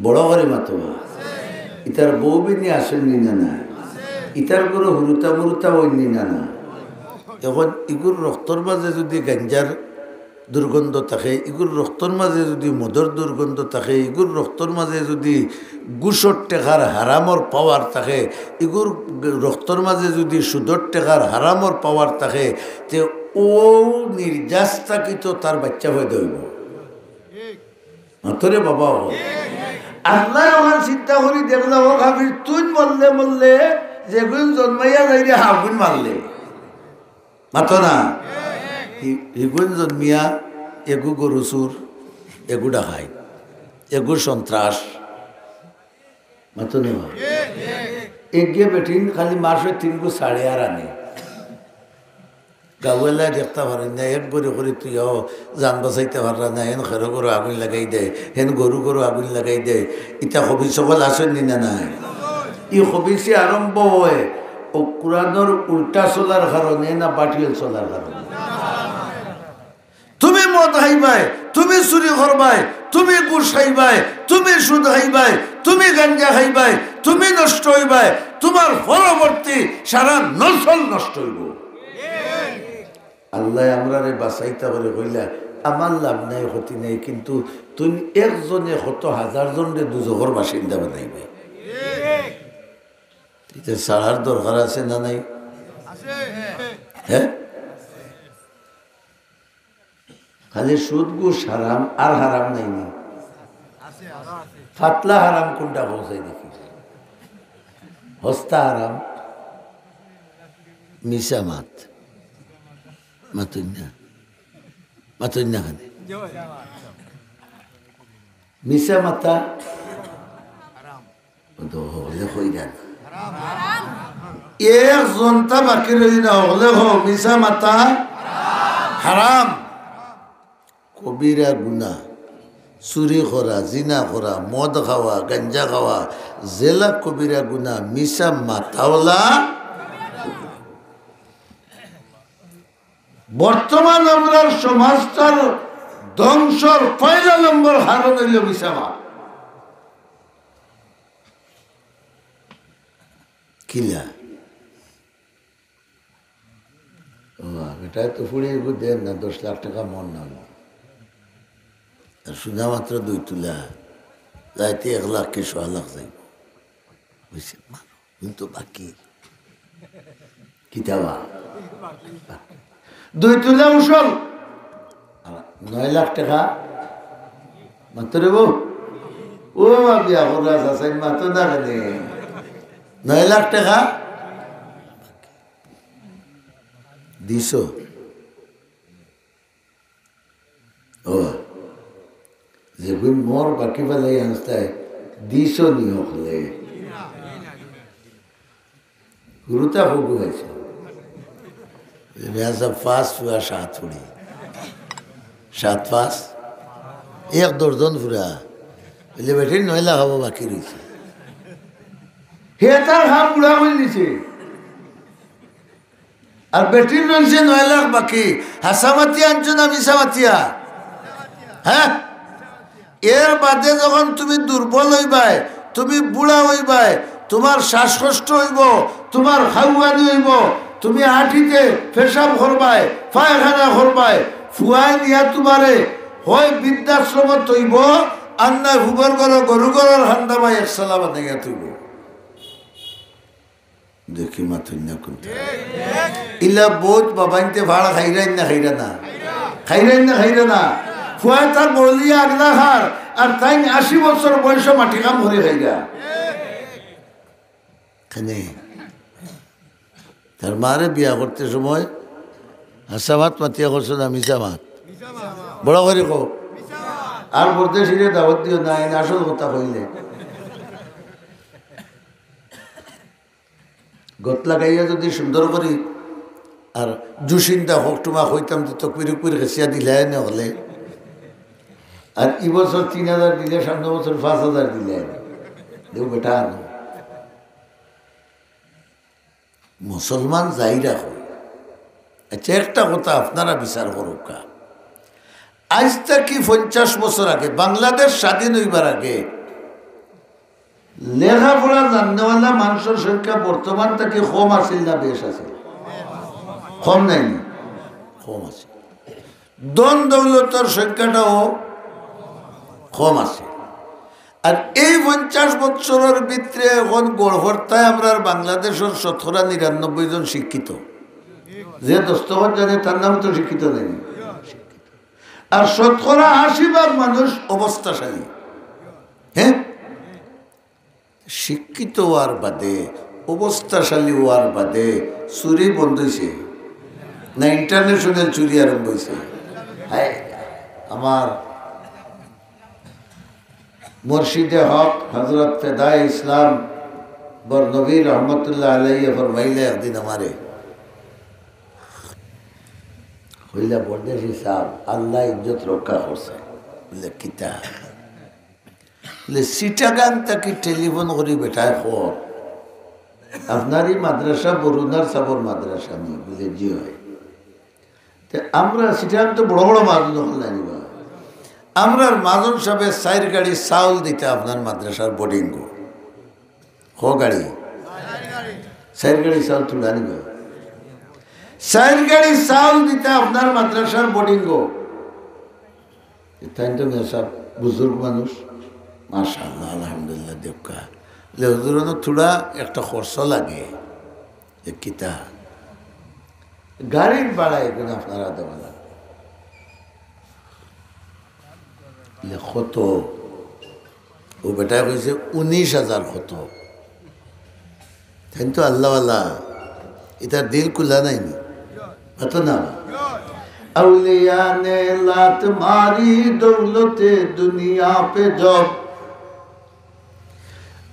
বড় করি মাতো। ইতার বউ বিনি আছইন নি না নাই? ইতার ঘরো হুরুতা মুরুতা অইন নি না না? এখন ইগুর রক্তর মাঝে যুদি গাঞ্জার দুর্গন্ধ থাকে, ইগুর রক্তর মাঝে যুদি মদর দুর্গন্ধ থাকে, ইগুর রক্তর মাঝে যুদি ঘুষর টেকার হারামর পাওয়ার থাকে, ইগুর রক্তর মাঝে যুদি সুদর টেকার হারামর পাওয়ার থাকে, তে অউ নির্যাস থাকি তো তার বাইচ্চা পয়দা অইবো। মাতরে বাবা, ও আল্লায় অখান চিন্তা করি দেখলা, ও কাফির, তুই মরলে মরলে যেগুন জন্মাইয়া যাইরে, হাগুন মারলে। মাতো না। হি-, হিগুন জন্মিয়া এগু গরু চুর, এগু ডাকাইত, এগু সন্ত্রাস। মাতো না। এগিয়ে বেটিন খালি মাসে তিনগু ছাড়ে আর আনে। গাউআলায় দেখতা পারইন না, এক ঘরে ঘরে তুইয়াও জান বাচাইতা পাররা না, হেন খেরো ঘরো আগুন লাগাই দেয়, হেন গরু ঘরো আগুন লাগাই দেয়। ইতা খবিস অকল আছইন নি না নাই? ই খবিসি আরম্ভ অয় অউ কোরআনর উল্টা চলার কারণে না বাটিল চলার কারণে? তুমি মদ খাইবায়, তুমি চুরি করবায়, তুমি ঘুষ খাইবায়, তুমি সুদ খাইবায়, তুমি গাঞ্জা খাইবায়, তুমি নষ্ট অইবায়, তুমার পরবর্তী সারা নসল নষ্ট অইবো। আল্লায় আমরারে বাচাইতা করি কইলা, আমার লাভ নাই, ক্ষতি নাই, কিন্তু তুই একজনে কত হাজার জনরে দুজখর বাসিন্দা বানাইবে। ইতা ছাড়ার দরকার আছে না নাই? হ্যাঁ? খালি সুদ ঘুষ হারাম, আর হারাম নাই নি? পাতলা হারাম কুনটা কও চাই দেখি? হস্তা হারাম, মিছা মাত। মাতইন না, মাতইন না কেনে? মিছা মাতা। ও তো হকলে কইরা না। এক জনতা বাকি রইল না, হকলে কও, মিছা মাতা হারাম। কবিরা গুনা, চুরি করা, জিনা করা, মদ খাওয়া, গাঞ্জা খাওয়া, যেলা কবিরা গুনা, মিছা মাতাওলা। বর্তমান আমরার সমাজটার ধ্বংসর পয়লা নম্বর কারণ অইলো মিছা মাত। কিলা? ও, ইটা তো ফুড়ি এগু দেন না, দশ লাখ টেকা মন না অইলো। আর সোনা মাত্র দুই তুলা, যাইতে এক লাখ কি সোয়া লাখ যাইবো। অইছে, মারো, কিন্তু বাকি। কিতা বা? দুই তুলা উসল। আর নয় লাখ টেকা। মাতরে বউ। ও মা বিয়া করা আছে, মাতো না কেনে? নয় লাখ টেকা। দিছো। ও, যেগুন মোর বাকি ফালাই আনস্তায়, দিছো নি হকলে। গুরুতা হগু হয়েছে। মেয়াজা পাঁচ ফুয়া সাত ফুড়ি। সাত পাঁচ? এক দর্জন ফুরা। বলে, "বেটির নয় লাখ হবো বাকি রয়েছে।" হে তার হাম বুড়া হয়ে নিছে। আর বেটির রইছে নয় লাখ বাকি। হাছা মাতিয়া আনছো না মিছা মাতিয়া? হ্যাঁ? এর বাদে যখন তুমি দুর্বল অইবায়, তুমি বুড়া অইবায়, তুমার শ্বাসকষ্ট অইবো, তুমার খাওয়ানি অইবো, তুমি আটিতে পেশাব করবায়, পায়খানা করবায়, ফুয়ায় নিয়া তুমারে হয় বৃদ্ধাশ্রমো থইবো, আর নায় ফুবর ঘরো গরু ঘরর হান্দা বায় এক সালা বানাইয়া থইবো। দেখি মাতইন না কুনতা। ইলা বউত বাবাইন্তে ভাড়া খাইরাইন না খাইরা না? খাইরাইন না খাইরা না? ফুয়ায় তার বড়লিয়া আগলা খার, আর তাইন আশি বছর বয়সো মাটি কাম করি খাইরা। কেনে? তার মারে বিয়া করতে সময় হাছা মাত মাতিয়া করছো না মিছা মাত? বড় করি কও। আর পরদেশিরে দাওয়াত দিও না, এন আসল কথা কইলে। গত লাগাইয়া যদি সুন্দর করি আর জুসিন্দা হোক টুমা কইতাম তো তকবির উকবির গেছিয়া দিলাই না হলে। আর ই বছর তিন হাজার দিলে সামনে বছর পাঁচ হাজার দিলে দেও বেটা আনো। মুসলমান যাই রাখো। আচ্ছা, একটা কথা আপনারা বিচার করুক্কা। আইজ থাকি পঞ্চাশ বছর আগে, বাংলাদেশ স্বাধীন হইবার আগে, লেখাপড়া জাননেওয়ালা মানুষর সংখ্যা বর্তমান থাকি কম আছিল না বেশ আছিল? কম নায়নি? কম আছিল। ধন দৌলতর সংখ্যাটাও কম আছিল। আর এই পঞ্চাশ বছরর ভিতরে এখন গড়পড়তায় আমরার বাংলাদেশর শতকরা নিরানব্বই জন শিক্ষিত। যে দস্তখত জানে তার নাম তো শিক্ষিত নায়নি। আর শতকরা আশি ভাগ মানুষ অবস্থাশালী। হ্যাঁ, শিক্ষিত হওয়ার বাদে, অবস্থাশালী হওয়ার বাদে চুরি বন্ধ হইছে না international চুরি আরম্ভ হইছে? হায়, আমার মুর্শিদে হক হযরত ফেদায়ে ইসলাম বরনবী রহমতুল্লাহ আলাইহি ফরমাইলা একদিন আমারে, কইলা, "পরদেশি সাব, আল্লায় ইজ্জত রক্ষা করছে।" বুলে, "কিতা?" বুলে, "চিটাগাং থাকি টেলিফোন করি বেটায় কর, আপনার ই মাদ্রাসা বরুণার সাবর মাদ্রাসা নি?" বুলে, "জি অয়।" তে আমরা চিটাগাং তো বড় বড় মাজন অকল নায়নি বা, আমরার মাজন সাবে চাইর গাড়ি চাউল দিতা আপনার মাদ্রাসার বোর্ডিংগো। ক গাড়ি? চাইর গাড়ি চাউল তুলা নিবা। চাইর গাড়ি চাউল দিতা আপনার মাদ্রাসার বোর্ডিংগো। তাইন তো মেসাব বুজুর্গ মানুষ। মাশাআল্লাহ, আলহামদুলিল্লাহ, দেউক্কা। বুলে, "হুজুর, অনো থুড়া একটা খরচ লাগে।" এ কিতা? গাড়ির ভাড়া এগুন আপনারা দেওয়া লাগবো। বুলে, "কত?" ও বেটায় কইছে, "উনিশ হাজার কত?" তাইন তো আল্লাহওয়ালা, ইতার দিল খুলা নায়নি? অত না? اولیاء نے لات ماری دولت دنیا پہ جب،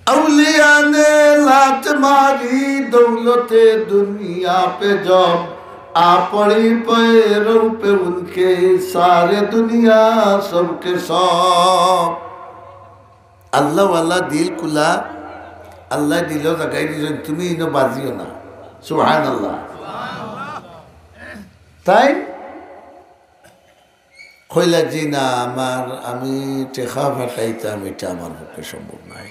اولیاء نے لات ماری دولت دنیا پہ جب، آ پڑی پیروں پہ ان کے سارے دنیا سب کے سب۔ আল্লাহওয়ালা দিল খুলা, আল্লায় দিলো জাগাই দিছইন, তুমি ইনো বাজিও না। সুবহানাল্লাহ। তাইন কইলা, "জি না, আমার, আমি টেকা পাঠাইতাম, ইটা আমার পক্ষে সম্ভব নায়।"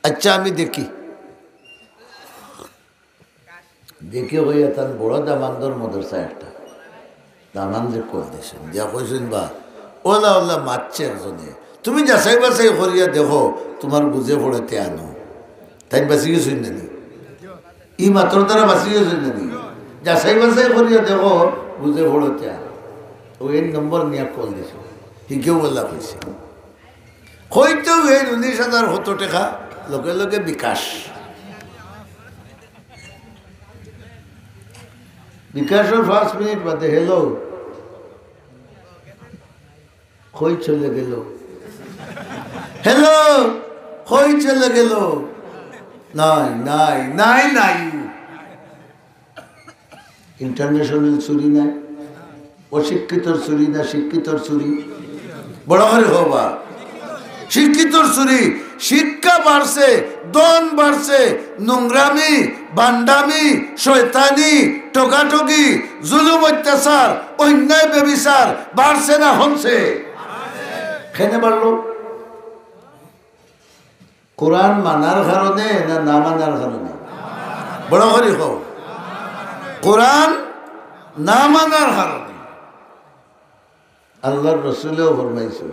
আচ্ছা, আমি দেখি। দেখি কইয়া তান বড় দামান্দর মাদ্রাসা একটা। দামান্দরে কল দিছইন, দিয়া কইছইন, "বা, অলা অলা মাতছে একজনে, তুমি যাচাই বাছাই করিয়া দেখো, তুমার বুঝে পড়ে তে আনো।" তাইন বাচি গেছইন না নি? ই মাতর দ্বারা বাচি গেছইন না নি? যাচাই বাছাই করিয়া দেখো, বুঝে পড়ে তে আনো। ও এই নম্বর নিয়া কল দিছে, হিকেও অলা কইছে। কইতেউ এই উনিশ হাজার কত টেকা, লগে লগে বিকাশ। বিকাশর পাঁচ মিনিট বাদে, "হ্যালো, কই চলে গেল? হ্যালো, কই চলে গেল?" নাই, নাই, নাই, নাই। International চুরি নায়, অশিক্ষিতর চুরি না, শিক্ষিতর চুরি। বড় করি কও বা। শিক্ষিতর চুরি, শিক্ষা বাড়ছে, ধন বাড়ছে, নোংরামি, বান্ডামি, শয়তানি, ঠগাঠগি, জুলুম অত্যাচার, অন্যায় ব্যভিচার বাড়ছে না কমছে? কেনে বাড়লো? কোরআন মানার কারণে না না মানার কারণে? বড় করি কও। কোরআন না মানার কারণে। আল্লাহর রসুলেও ফরমাইছইন,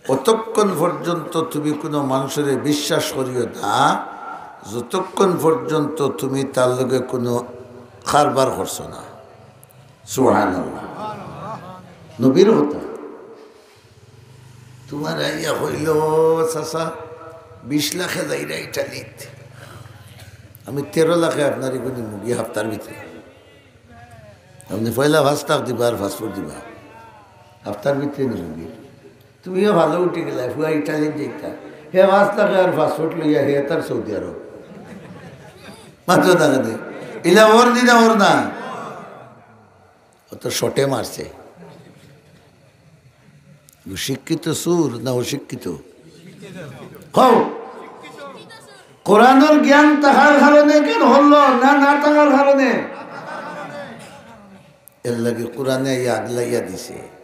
অতক্ষণ পর্যন্ত তুমি কুনু মানষরে বিশ্বাস করিও না, যতক্ষণ পর্যন্ত তুমি তার লগে কুনু কারবার করছো না। সুবহানাল্লাহ। নবীর কথা। তুমার আইয়া কইলো, "চাচা, বিশ লাখে যাইরা ইটালিত, আমি তেরো লাখে আপনারে কুনু মুগি হাপ্তার ভিতরে।" আপনে পয়লা পাঁচ লাখ দিবা আর পাসপোর্ট দিবা, হাপ্তার ভিতরে নিবি। তুমিও ভালা উঠি গেলায়, ফুয়া ইটালিত যাইতা। হে পাঁচ লাখে আর পাসপোর্ট লইয়া হে তার সৌদি আরব। মাত্র টাকা দে। ইলা ওর দিনা ওর না। ও তো শটে মারছে। শিক্ষিত চুর না অশিক্ষিত? কও। কোরআনর জ্ঞান থাকার কারণে কেন হলো না, না থাকার কারণে? এর লাগি কোরআনে আইয়া আগলাইয়া দিছে।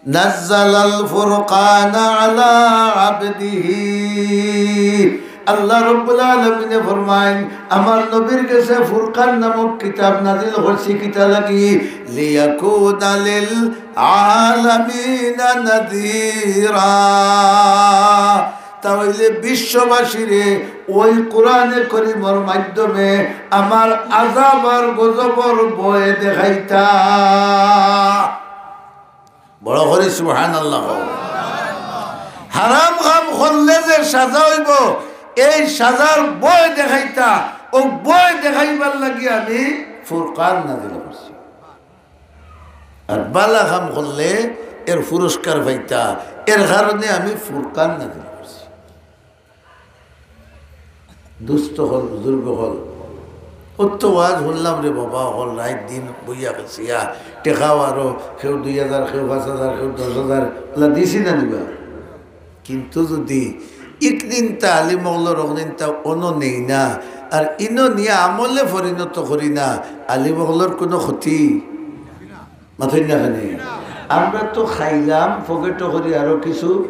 নাজ্জালাল ফুরকানা আলা আবদিহি। আল্লাহ রাব্বুল আলামিনে ফরমাইন, আমার নবীর গেছে ফুরকান নামক কিতাব নাজিল করছি। কিতা লাগি? লিয়াকুনা লিল আলামিনা নাযীরা। তা অইলে বিশ্ববাসীরে ওই কোরআনে করিমর মাধ্যমে আমার আযাব আর গজবর ভয় দেখাইতা। বড় করি সুবহানাল্লাহ কও। হারাম কাম করলে যে সাজা অইবো, এই সাজার ভয় দেখাইতা, অউ ভয় দেখাইবার লাগি আমি ফুরকান নাজিল করছি। আর ভালা কাম করলে এর পুরস্কার পাইতা, এর কারণে আমি ফুরকান নাজিল করছি। দুস্ত অকল, বুজুর্গ অকল, অত ওয়াজ হুনলাম রে বাবা, অকল রাইত দিন বইয়া গেছি, টেকাও আরো কেউ দুই হাজার, কেউ পাঁচ হাজার, কেউ দশ হাজার, অলা দিছি না নিবা? কিন্তু যুদি ইকদিনতা আলিম অকলর অকদিনতা অনো নেই না, আর ইনো নিয়া আমলে পরিণত করি না, আলিম অকলর কুনু ক্ষতি? মাতইন না কেনে? আমরা তো খাইলাম, পকেটো করি আরো কিছু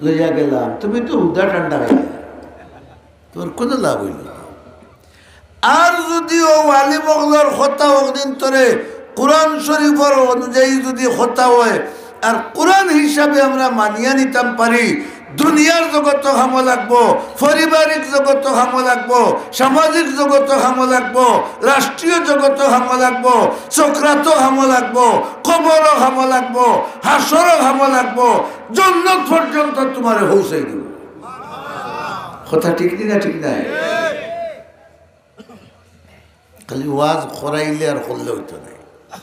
লইয়া গেলাম, তুমি তো হুদা ঠান্ডা খাইলা, তুমার কুনু লাভ অইলো না। আর যুদি অউ আলিম অকলর কথা অকদিনতরে কোরআন শরীফর অনুযায়ী যুদি কথা অয়, আর কোরআন হিসাবে আমরা মানিয়া নিতাম পারি, দুনিয়ার জগতো কামো লাগবো, পারিবারিক জগতো কামো লাগবো, সামাজিক জগতো কামো লাগবো, রাষ্ট্রীয় জগতো কামো লাগবো, সক্রাতো কামো লাগবো, কবরো কামো লাগবো, হাশরো কামো লাগবো, জন্নত পর্যন্ত তুমারে পৌঁছাই দিবো। কথা ঠিক নি না? ঠিক নায়? খালি ওয়াজ করাইলে আর করলে অইতো নায়,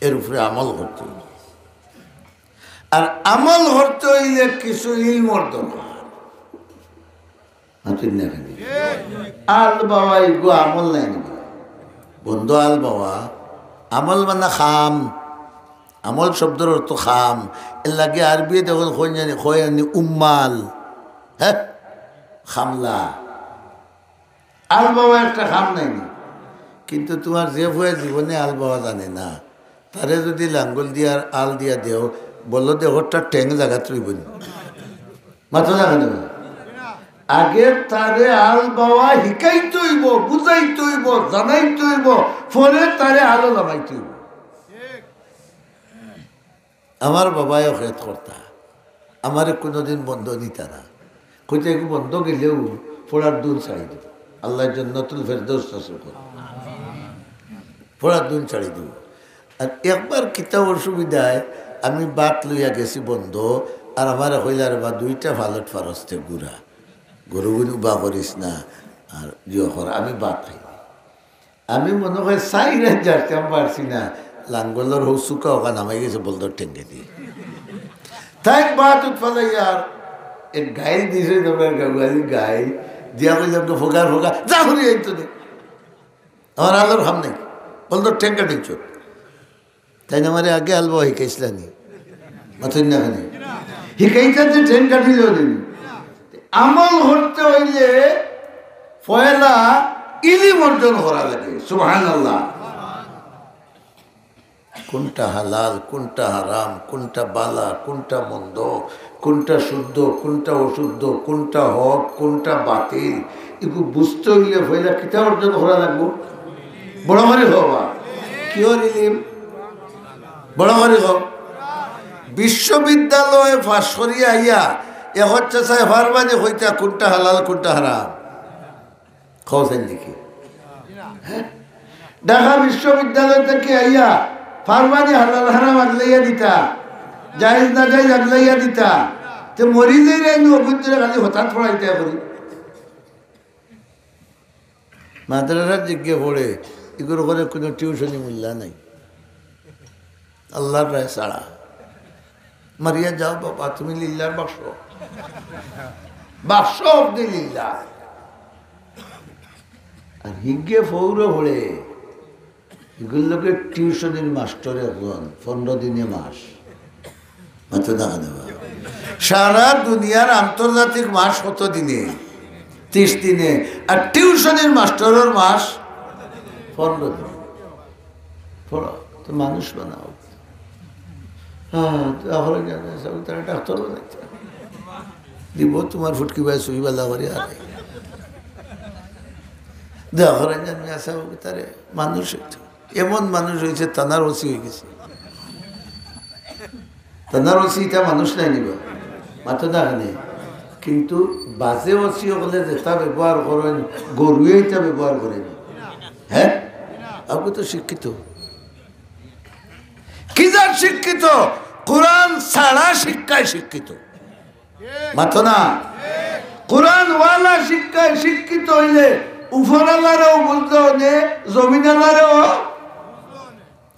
এর উপরে আমল করতে অইবো। আর আমল করতে অইলে কিছু ইলমর দরকার। মাতইন না কেনে? আল বাওয়া ইগু আমল নায় নি? বন্দ আল বাওয়া, আমল মানে কাম। আমল শব্দর অর্থ কাম। এর লাগি আরবিয়ে দেখইন কইন জানি, কইন জানি উম্মাল। হে? কামলা। আল বাওয়া একটা কাম নায় নি? কিন্তু তুমার যে ফুয়ায় জীবনে আল বাওয়া জানে না, তারে যুদি লাঙ্গল দিয়া আর আল দিয়া দেও, বলদে হঠাৎ ঠেং জাগাত রইবো নি? মাতো না কেনে? আগে তারে আল বাওয়া হিকাইতে অইবো, বুঝাইতে অইবো, জানাইতে অইবো, পরে তারে আলো লামাইতে অইবো। আমার বাবায়ও খেত করতা, আমারে কুনুদিন বন্দ নিতা না। কইতা, "এগু বন্দ গেলেও পড়ার দুন ছাড়ি দিবো।" আল্লায় জন্নতুল ফেরদৌস নসিব করো। পড়ার দুন ছাড়ি দিবো। আর একবার কিতা অসুবিধায় আমি ভাত লইয়া গেছি বন্দ, আর আমারে কইলা, "রে বা, দুইটা ফালট ফারস্তে গুড়া, গরুগুন উবা করিস না, আর ইয়ে কর, আমি ভাত খাই।" আমি মনো কয় চাইর আত যারতাম পারছি না, লাঙ্গলর হউ চুকা অখান হামাই গেছে বলদর ঠেঙ্গেদি। তাইন ভাত উতফালাইয়া আর এক গাইল দিছে, তোমরা গাওয়ালি গাইল দিয়া কইলাম তো, "ফোকার ফোকার, যা করি আইতো দে, আমার আলোর খাম নাই, বলদর ঠেঙ্গা ঠেকছো।" তাইন আমারে আগে আল বাওয়া হিকাইছলা নি? মাতইন না কেনে? হিকাইতা যে ঠেং কাটিল নি। আমল করতে অইলে পয়লা ইলিম অর্জন করা লাগে। সুবহানাল্লাহ। কুনটা হালাল, কুনটা হারাম, কুনটা বালা, কুনটা মন্দ, কুনটা শুদ্ধ, কুনটা অশুদ্ধ, কুনটা হক, কুনটা বাতিল, ইগু বুঝতে অইলে পয়লা কিতা অর্জন করা লাগবো? বড় করি কও বা। কিওর ইলিম? বড় করি কও। বিশ্ববিদ্যালয় পাশ করি আইয়া এখন চাচায় পারবানি কইতা কুনটা হালাল, কুনটা হারাম? কও চাইন দেখি। ঢাকা বিশ্ববিদ্যালয় থাকি আইয়া পারবানি হালাল হারাম আগলাইয়া দিতা, জায়েজ না জায়েজ আগলাইয়া দিতা। তে মরি যাইরা নু অগুন্তরে খালি হঠাৎ পড়াইতা করি। মাদ্রাসার জিগে পড়ে, ইগুর ঘরে কুনু টিউশনি মূল্য নাই। আল্লার রায় ছাড়া। মারিয়া যাও বাবা, তুমি লিল্লার বাক্স। বাক্স অবধি লিল্লা। আর হিগে ফৌরে পড়ে, ইগুর লগে টিউশনির মাস্টর একজন, পনরো দিনে মাস। মাতো না কেনে বা? সারা দুনিয়ার আন্তর্জাতিক মাস কত দিনে? তিশ দিনে। আর টিউশনির মাস্টরর মাস পনরো দিনে। পড়ো, তো মানুষ বানাও। হ্যাঁ, তো এখন জানো, সব তারা ডাক্তার বানাইতে। দিব তোমার ফুটকি ভাই সুই বালা করি আর। দেখো, রঞ্জন মিয়া সাহেব, তারে মানুষ হইতো। এমন মানুষ হইছে, থানার ওসি হয়ে গেছে। থানার ওসি ইটা মানুষ নায় নি বা? মাতো না কেনে। কিন্তু বাজে ওসি অকলে যেটা ব্যবহার করেন, গরুয়ে ইটা ব্যবহার করেন। হ্যাঁ? আপনি তো শিক্ষিত। কি জাত শিক্ষিত? কোরআন ছাড়া শিক্ষায় শিক্ষিত। মাতো না। কোরআনওয়ালা শিক্ষায় শিক্ষিত হইলে উপরওয়ালারেও বুঝতে হবে, জমিনওয়ালারেও।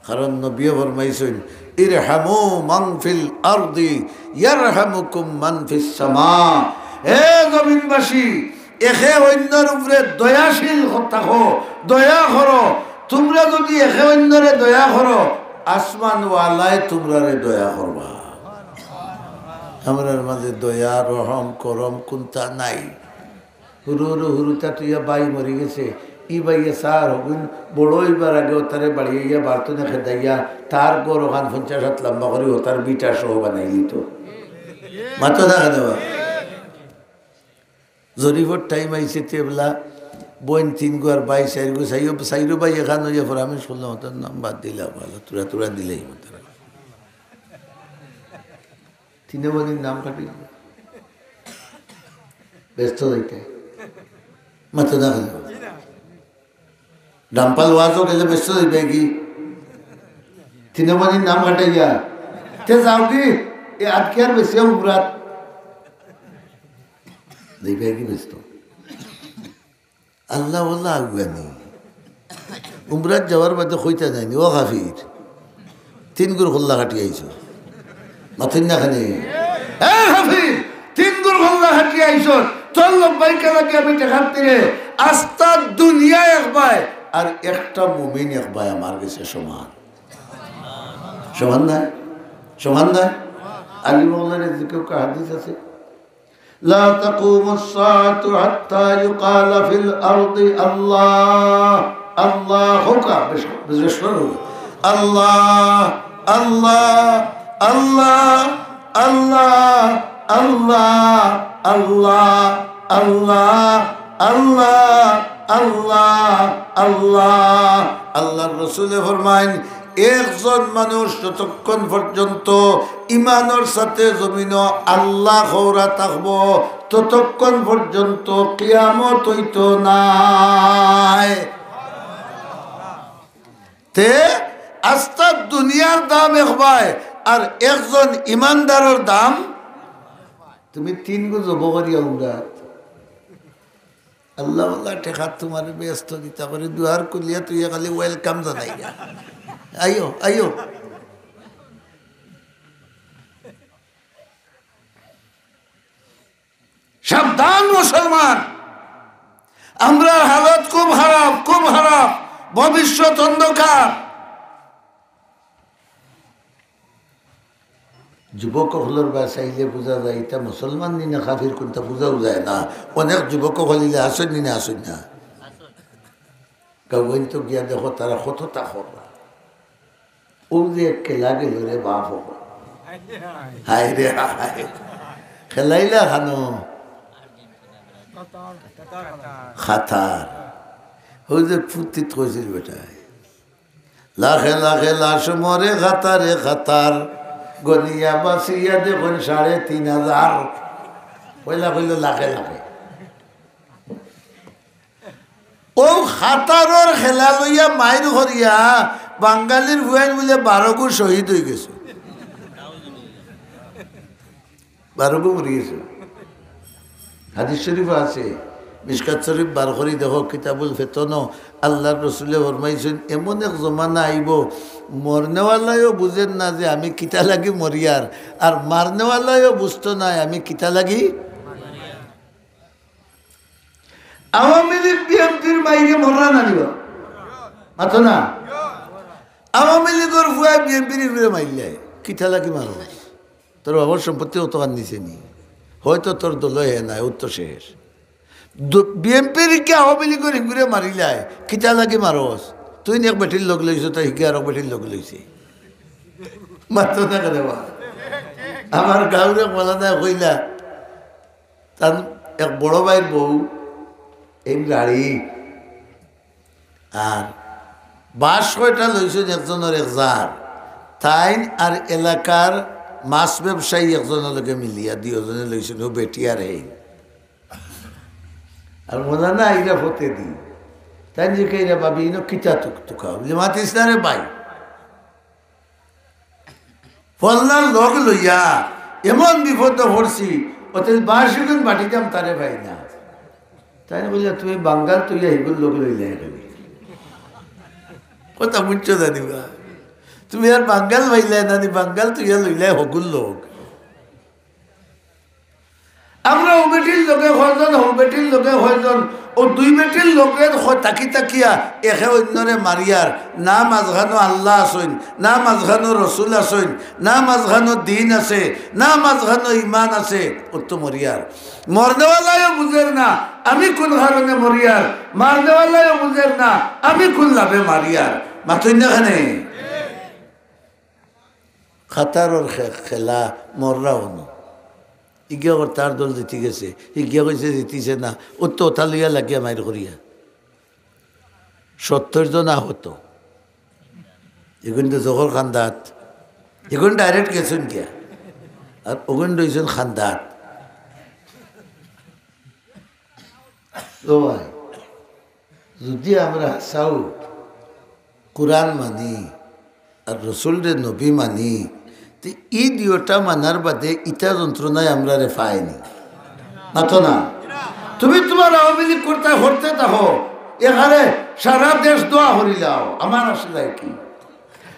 কারণ নবীয়ে ফরমাইছইন, "ইরহামু মান ফিল আরদি ইয়ারহামুকুম মান ফিস সামা।" হে জমিনবাসী, একে অন্যর উপরে দয়াশীল হ-, থাকো, দয়া করো। তুমরা যদি একে অন্যরে দয়া করো, আসমানওয়ালায় তুমরারে দয়া করবা। আমরার মাঝে দয়া, রহম, করম কুনতা নাই। হুরু হুরু হুরুতা তুইয়া বাই মরি গেছে। ই বাইয়ে সার হগুন বড় অইবার আগে ওতারে বাড়িয়ে গিয়া বার্তনে খেদাইয়া তার ঘর ওখান পঞ্চাশ হাত লম্বা করি ওতার বিটা সহ বানাই দিত। মাতো না কেনে বা? জরিফর টাইম আইছে, তেবলা বইন তিন গো আর বাই চাইর গো, চাইরো, চাইরো বাই এখান অইয়া পরামর্শ করলাম, ওটার নাম বাদ দিলা, ভালা, তুরা তুরা দিলেই মতো। তিনে বইনর নাম কাটি ব্যস্ত যাইতে। মাতো না কেনে বা? ডাম্পাল ওয়াজও গেলে ব্যস্ত যাইবে কি? তিনে বইনর নাম কাটাইয়া। তে যাও কি? এ আজকে আর বেশি উমরাত। যাইবে কি ব্যস্ত? আল্লাহ আল্লাহ আগুয়ানি। উমরাত যাওয়ার বাদে কইতা যায়নি, "ও কাফির, তিন গুর কল্লা কাটি আইছো।" মাতইন না কেনে? এ কাফির, তিন গুর কল্লা কাটি আইছো। তোর লব্বাইকা লাগি আমি টেকার তীরে আস্তা দুনিয়া এক বায়, আর একটা মুমিন এক বায় আমার গেছে সমান। সমান নায়? সমান নায়? আলী মাওলানার জিকে হাদিস আছে, لا تقوم الساعة حتى يقال في الأرض الله الله. হোক, বেশ, বেশ, বেশ, হোক। الله الله الله الله الله الله الله الله الله الله। আল্লাহর রসুলে ফরমাইন, একজন মানুষ যতক্ষণ পর্যন্ত ইমানর সাথে জমিনো আল্লাহ কওরা থাকবো, ততক্ষণ পর্যন্ত কিয়ামত অইতো নায়। তে আস্তা দুনিয়ার দাম এক বায়, আর একজন ইমানদারর দাম, তুমি তিন গুণ জব করিয়া উমরাত। আল্লাহ আল্লাহ টেকা তুমারে বেহেস্ত দিতা করি, দুয়ার খুলিয়া তুই খালি welcome জানাইয়া, "আইও, আইও।" সাবধান মুসলমান, আমরার হালত খুব খারাপ, খুব খারাপ, ভবিষ্যৎ অন্ধকার। যুবক অকলর বায় চাইলে বুঝা যায়, ইতা মুসলমান নি না কাফির, কুনটা বুঝাও যায় না। অনেক যুবক অকল ইলা আছইন নি না, আছইন না? গাঁওয়াইন তো গিয়া দেখো, তারা কততা কররা। ও যে এক খেলা গেল রে বাপ, ও হায় রে হায়। খেলাইলা খানো? কাতার। ও যে ফুর্তিত কইছিল বেটায়। লাখে লাখে লাশ মরে কাতারে কাতার, গনিয়া বাছিয়া দেখইন সাড়ে তিন হাজার। পয়লা কইল লাখে লাখে। অউ কাতারর খেলা লইয়া মাইর করিয়া বাঙালির পুয়াইন বুলে বারোগু শহীদ অইগেছে। বারোগু মরিগেছে। হাদিস শরীফো আছে, মিশকাত শরীফ বার করি দেখো, কিতাবুল ফিতনো, আল্লার রসুলে ফরমাইছইন, এমন এক জমানা আইবো, মরনেওয়ালায়ও বুঝের না যে আমি কিতা লাগি মরিয়ার, আর মারনেওয়ালায়ও বুঝতো নায় আমি কিতা লাগি। আওয়ামী লীগ বিএনপির মাইরে মররা না নিবা? মাতো না। আওয়ামী লীগর পুয়ায় বিএনপির ইগুরে মাইরলায়, কিতা লাগি মারো? তোর বাবার সম্পত্তি অতখান নিছে নি? হয়তো তোর দল হে নাই, উত্তর শেষ। বিএনপির কি আওয়ামী লীগর ইগুরে মারিলায়, কিতা লাগি মারস? তুই নি এক বেটির লগ লইছস, তাই হিগে আরক বেটির লগ লইছে। মাতো না কেনে বা? আমার গাঁওর এক মৌলানায় কইলা, তান এক বড় ভাইর বউ, এই গাড়ি, আর বাঁশ কয়টা লইছইন একজনর এক জার, তাইন আর এলাকার মাছ ব্যবসায়ী একজনর লগে মিলিয়া দুইওজনে লইছইন, অউ বেটি আর হেইন। আর মৌলানা আইরা ফতে দি, তাইন জিকাইরা, "ভাবি, ইনো কিতা তুক-, তুকাও?" বুলে, "মাতিস না রে ভাই।" ফল্লার লগ লইয়া এমন বিপদো পড়ছি, অতএব বাঁশ ইগুন বাটিতাম তারে পাই না। তাইন কইলা, "তুমি বাঙ্গাল তুইয়া হিগুর লগ লইলায় কেনে?" কথা বুঝছো জানি বা? তুমি আর বাঙ্গাল পাইলায় না নি, বাঙ্গাল তুইয়া লইলায় হগুর লগ। আমরা অউ বেটির লগে কয়জন, হউ বেটির লগে কয়জন, অউ দুই বেটির লগে ক-, থাকি থাকিয়া একে অইন্যরে মারিয়ার, না মাঝখানো আল্লা আছইন, না মাঝখানো রসুল আছইন, না মাঝখানো দিন আছে, না মাঝখানো ইমান আছে, অউ তো মরিয়ার। মরনেওয়ালায়ও বুঝের না আমি কুন কারণে মরিয়ার, মারনেওয়ালায়ও বুঝের না আমি কুন লাভে মারিয়ার। মাতইন না কেনে? কাতারর খে-, খেলা মররা অনো। ইগিয়া কর তার দল জিতি গেছে, ইগিয়া কইছে জিতিছে না, অউ তো অতা লইয়া লাগিয়া মাইর করিয়া। সত্তর জন আহত। ইগুন তো জখর কান্দাত, ইগুন direct গেছইন গিয়া, আর অগুন রইছইন কান্দাত। ও ভাই, যুদি আমরা হাছাউ কুরআন মানি আর রসুলরে নবী মানি, তে ই দুইওটা মানার বাদে ইতা যন্ত্রণায় আমরারে পায় নি। মাতো না? তুমি তুমার আওয়ামী লীগ করতায় করতে থাকো, এখানে সারা দেশ দোয়া করিলাও, আমার আসে যায় কি?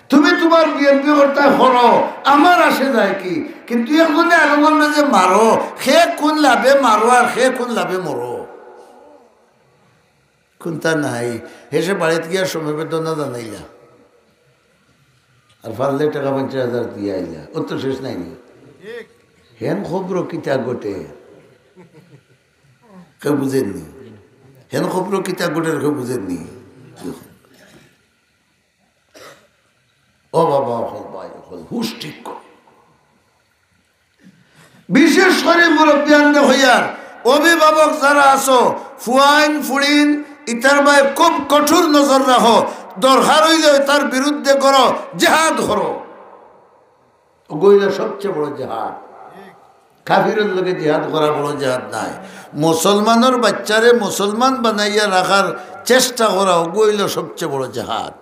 তুমি তুমার বিএনপি করতায় করো, আমার আসে যায় কি? কিন্তু একজনে আরকজনরে যে মারো, কে কুন লাভে মারো আর কে কুন লাভে মরো, কুনটা নাই। হেষে বাড়িত গিয়া সমবেদনা জানাইলা, আর পারলে টেকা পঞ্চাশ হাজার দিয়া আইলা, অউ তো শেষ নায় নি? হেন খবরো কিতা ঘটে, কেউ বুঝের নি। হেন খবরো কিতা ঘটে, কেউ বুঝের নি। ও বাবা, অকল ভাই, অকল হুশ ঠিক করো। বিশেষ করি মুরব্বিয়ানরে কইয়ার, অভিভাবক যারা আছো, ফুয়াইন, ফুড়িন, ইতার বায় খুব কঠোর নজর রাখো। দরকার অইলে ইতার বিরুদ্ধে করো, জেহাদ করো। অগু অইলো সবচেয়ে বড় জেহাদ। কাফিরর লগে জেহাদ করা বড় জেহাদ নায়। মুসলমানর বাইচ্চারে মুসলমান বানাইয়া রাখার চেষ্টা করা, অগু অইলো সবচেয়ে বড় জেহাদ।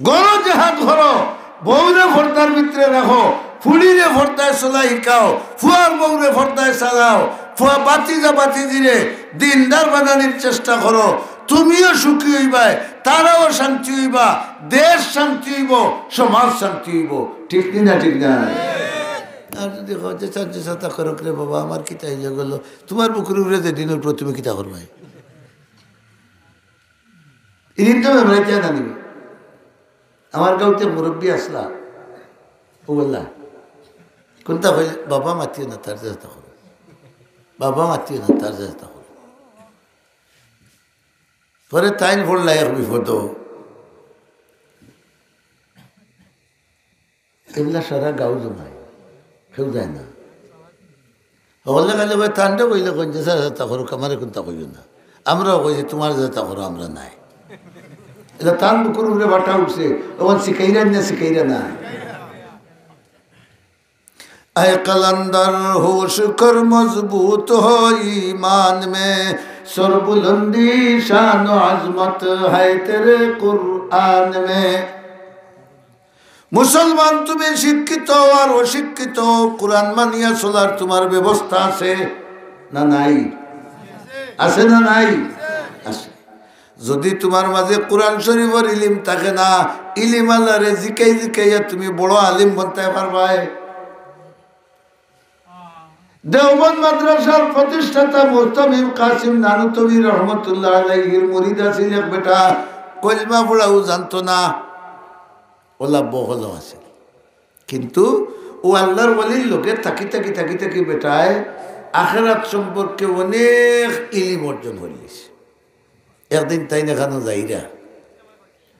ঘরো জেহাদ করো, বউরে পর্দার ভিতরে রাখো, ফুড়িরে পর্দায় চলা শিখাও, ফুয়ার বউরে পর্দায় চালাও, ফুয়া ভাতিজা ভাতিজিরে দিনদার বানানির চেষ্টা করো। তুমিও সুখী অইবায়, তারাও শান্তি অইবা, দেশ শান্তি অইবো, সমাজ শান্তি অইবো। ঠিক নি না? ঠিক না? আর যুদি কও যে, "চাচা, চাচা করুক রে বাবা, আমার কিতা অইলে গেলো?" তুমার বুকুর উপরে যেদিন উঠবো, তুমি কিতা করবায়? ইদিন তো মেমরাইতে না নিবে। আমার গাঁওতে মুরব্বি আছলা, ও বললা, কুনটা কইলে, "বাবা মাতিও না, তার চেষ্টা করো, বাবা মাতিও না, তার চেষ্টা করো।" পরে তাইন পড়লা এক বিপদ, এগুলা সারা গাঁও জমায়, কেউ যায় না। হকলে খালি কয়, "তানরে কইলে কইন যে, স্যার, যেতা করুক, আমারে কুনতা কইও না।" আমরাও কই যে, "তুমার যেতা করো, আমরা নাই।" এটা তান বুকুর উপরে বাটা উঠছে, তখন শিখাইরা না, শিখাইরা না। اے قلندر ہوش کر مضبوط ہو ایمان میں، سربلندی شان و عظمت ہے تیرے قرآن میں۔ মুসলমান, তুমি শিক্ষিত আর অশিক্ষিত, কোরআন মানিয়া চলার তোমার ব্যবস্থা আছে না নাই? আছে না নাই? আছে। যদি তোমার মাঝে কোরআন শরীফর ইলিম থাকে না, ইলিম আল্লারে জিকাই জিকাইয়া তুমি বড় আলিম বনতে পারবায়? দেওবন্দ মাদ্রাসার প্রতিষ্ঠাতা মুহতামিম কাসিম নানুতবী রহমতুল্লাহ আলাইহির মুরিদ আছিল এক বেটা, কলমা পড়াও জানতো না, ওলা বহল আছিল। কিন্তু ও আল্লাহর ওলির লগে থাকি থাকি থাকি থাকি বেটায় আখেরাত সম্পর্কে অনেক ইলিম অর্জন করিলিছে। একদিন তাইন এখানো যাইরা,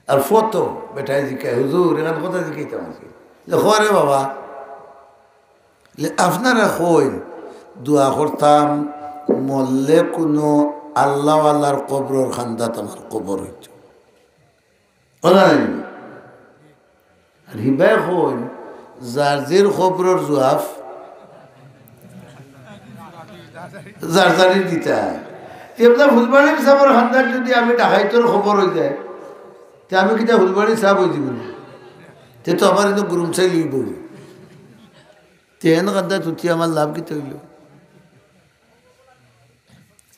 আর ফতো বেটায় জিকায়, "হুজুর, এখান কথা জিকাইতাম আছি।" বলে, "কও রে বাবা।" বলে, "আপনারা কইন দোয়া করতাম, মরলে কুনু আল্লাহওয়ালার কবরর কান্দাত আমার কবর অইতো।" ওলা নাই? আর হিবায় কইন, যার যের কবরর জুয়াফ যার যারই দিতা। তে আপনার ফুলবাড়ির সাবর কান্দাত যদি আমি ডাকাইতর কবর অই যায়, তে আমি কিতা ফুলবাড়ির সাব অই যিমু নি? তে তো আমার ইনো গুরুমশাই লইবো। তে এন কান্দাত উঠি আমার লাভ কিতা অইলো?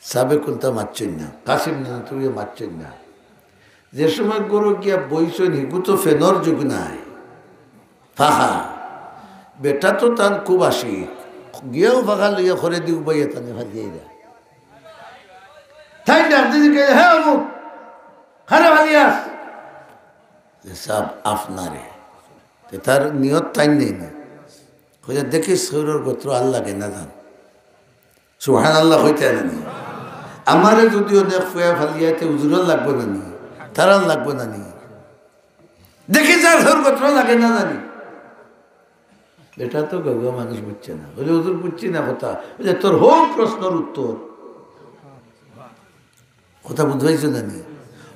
সাবে কুনতা মাতছইন না, কাসিম নানুতবিয়ে মাতছইন না। যে সময় ঘরো গিয়া বইছইন, হিগু তো ফ্যানর যুগ নাই, ফাঁকা। বেটা তো তান খুব আশিক, গিয়াউ ফাঁকা লইয়া খরে দি উবাইয়া তানে ফালিয়াইরা। তাইন ডাক দি জিকাইলা, "হে অমুক, কারে ফালিয়াস?" "জি সাব, আপনারে।" তে তার নিয়ত তাইন নেই না। কইলা, "দেখিস, শরীরর গোত্র আর লাগে না জান।" সুবহানাল্লাহ কইতা না নি? আমারে যদি অনেক ফুয়া ফালিয়াইতে হুজুরর লাগবো না নি? তারার লাগবো না নি? দেখি যার হর কথা লাগে না জানি। বেটা তো গাউয়া মানুষ বুঝছে না। বলে, "হুজুর বুঝছি না কথা।" বলে, "তোর হউ প্রশ্নর উত্তর।" কথা বুঝবাইছো না নি?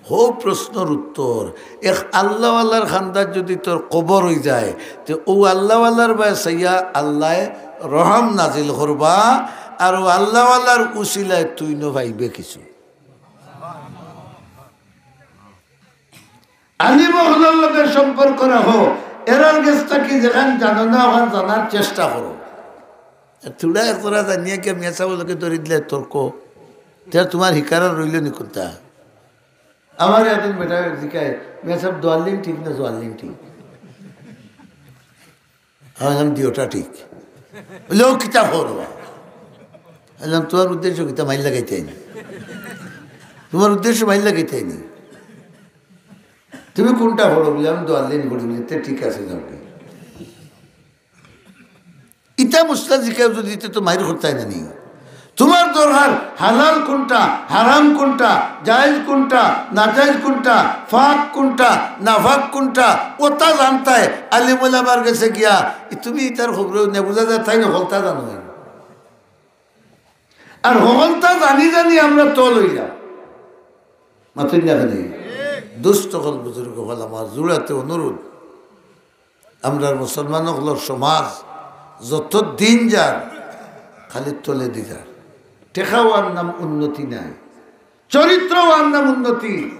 হউ প্রশ্নর উত্তর। এক আল্লাহওয়ালার কান্দাত যদি তোর কবর অই যায়, তে অউ আল্লাহওয়ালার বায় চাইয়া আল্লায় রহম নাজিল করবা, আর অউ আল্লাহওয়ালার উসিলায় তুইনও পাইবে কিছু। আলিম অকলর লগে সম্পর্ক রাখো, এরার গেছ থাকি যেখান জানো না, ওখান জানার চেষ্টা করো। আর থুড়া একজরা জানিয়া কিয়া মিয়া সাবর লগে ধরি দিলে তর্ক, তে তুমার হিকার আর রইলো নি কুনতা? আমারে একদিন বেটায় জিকায়, "মিয়া সাব, দোয়াল্লিন ঠিক না জোয়াল্লিন ঠিক?" আমি বললাম, "দিওটা ঠিক।" বলে, "ও কিতা করবা?" আমি বললাম, "তুমার উদ্দেশ্য কিতা, মাইর লাগাইতায় নি? তুমার উদ্দেশ্য মাইর লাগাইতায় নি? তুমি কুনটা পড়ো?" বলে, "আমি দোয়াল্লিন পড়ি।" বলে, "তে ঠিক আছে, যাও গি।" ইতা মুস্তাজিকায় যদি দিতে তো মাইর করতায় না নি। তুমার দরকার হালাল কুনটা, হারাম কুনটা, জায়েজ কুনটা, নাজায়েজ কুনটা, পাক কুনটা, নাপাক কুনটা, ওটা জানতায় আলিম ওলামার গেছে গিয়া। তুমি ইতার খবরে নে বুঝা যায়, তাইন হকলতা জানো। আর হকলতা জানি জানি আমরা তল অইলাম। মাতইন না কেনে? দুস্ত অকল, বুজুর্গ অকল, আমার জুড়াতে অনুরোধ, আমরার মুসলমান অকলর সমাজ যত দিন যার, খালি তলেদি যার। টেকা অওয়ার নাম উন্নতি নায়, চরিত্র অওয়ার নাম উন্নতি।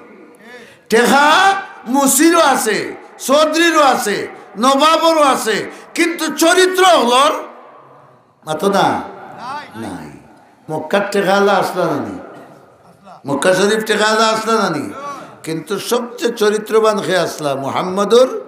টেকা মুসিরও আছে, চৌধুরীরও আছে, নবাবরও আছে, কিন্তু চরিত্র অকলর মাতো না? নাই। মক্কার টেকাআলা আছলা না নি? মক্কা শরীফ টেকাআলা আছলা না নি? কিন্তু সবচেয়ে চরিত্রবান কে আছলা? মুহাম্মাদুর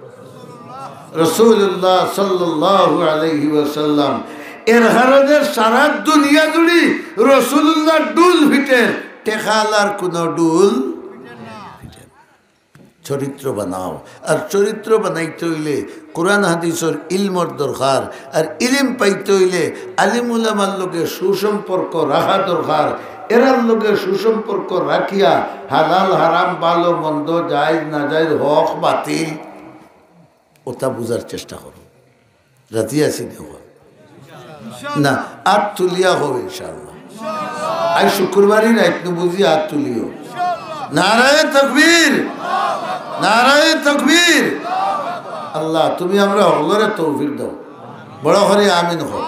রাসূলুল্লাহ সাল্লাল্লাহু আলাইহি ওয়াসাল্লাম। এর কারণে সারা দুনিয়া জুড়ি রাসূলুল্লাহর ঢুল ফিটের, টেকাআলার কোনো ঢুল ফিটের না। চরিত্র বানাও। আর চরিত্র বানাইতে অইলে কোরআন হাদিসর ইলমর দরকার, আর ইলিম পাইতে অইলে আলিম উলামার লগে সুসম্পর্ক রাখা দরকার। এরার লগে সুসম্পর্ক রাখিয়া হালাল হারাম, ভালো মন্দ, জায়েজ নাজায়েজ, হক বাতিল, ওটা বুঝার চেষ্টা করো। রাজি আছি নি? না, আত তুলিয়া কও ইনশাআল্লাহ। আইজ শুক্রবারই রাইত নু বুঝি আত তুলিও। নারায়ে তাকবীর। নারায়ে তাকবীর। আল্লাহ, তুমি আমরা হকলরে তৌফিক দাও। বড় করি আমিন কও।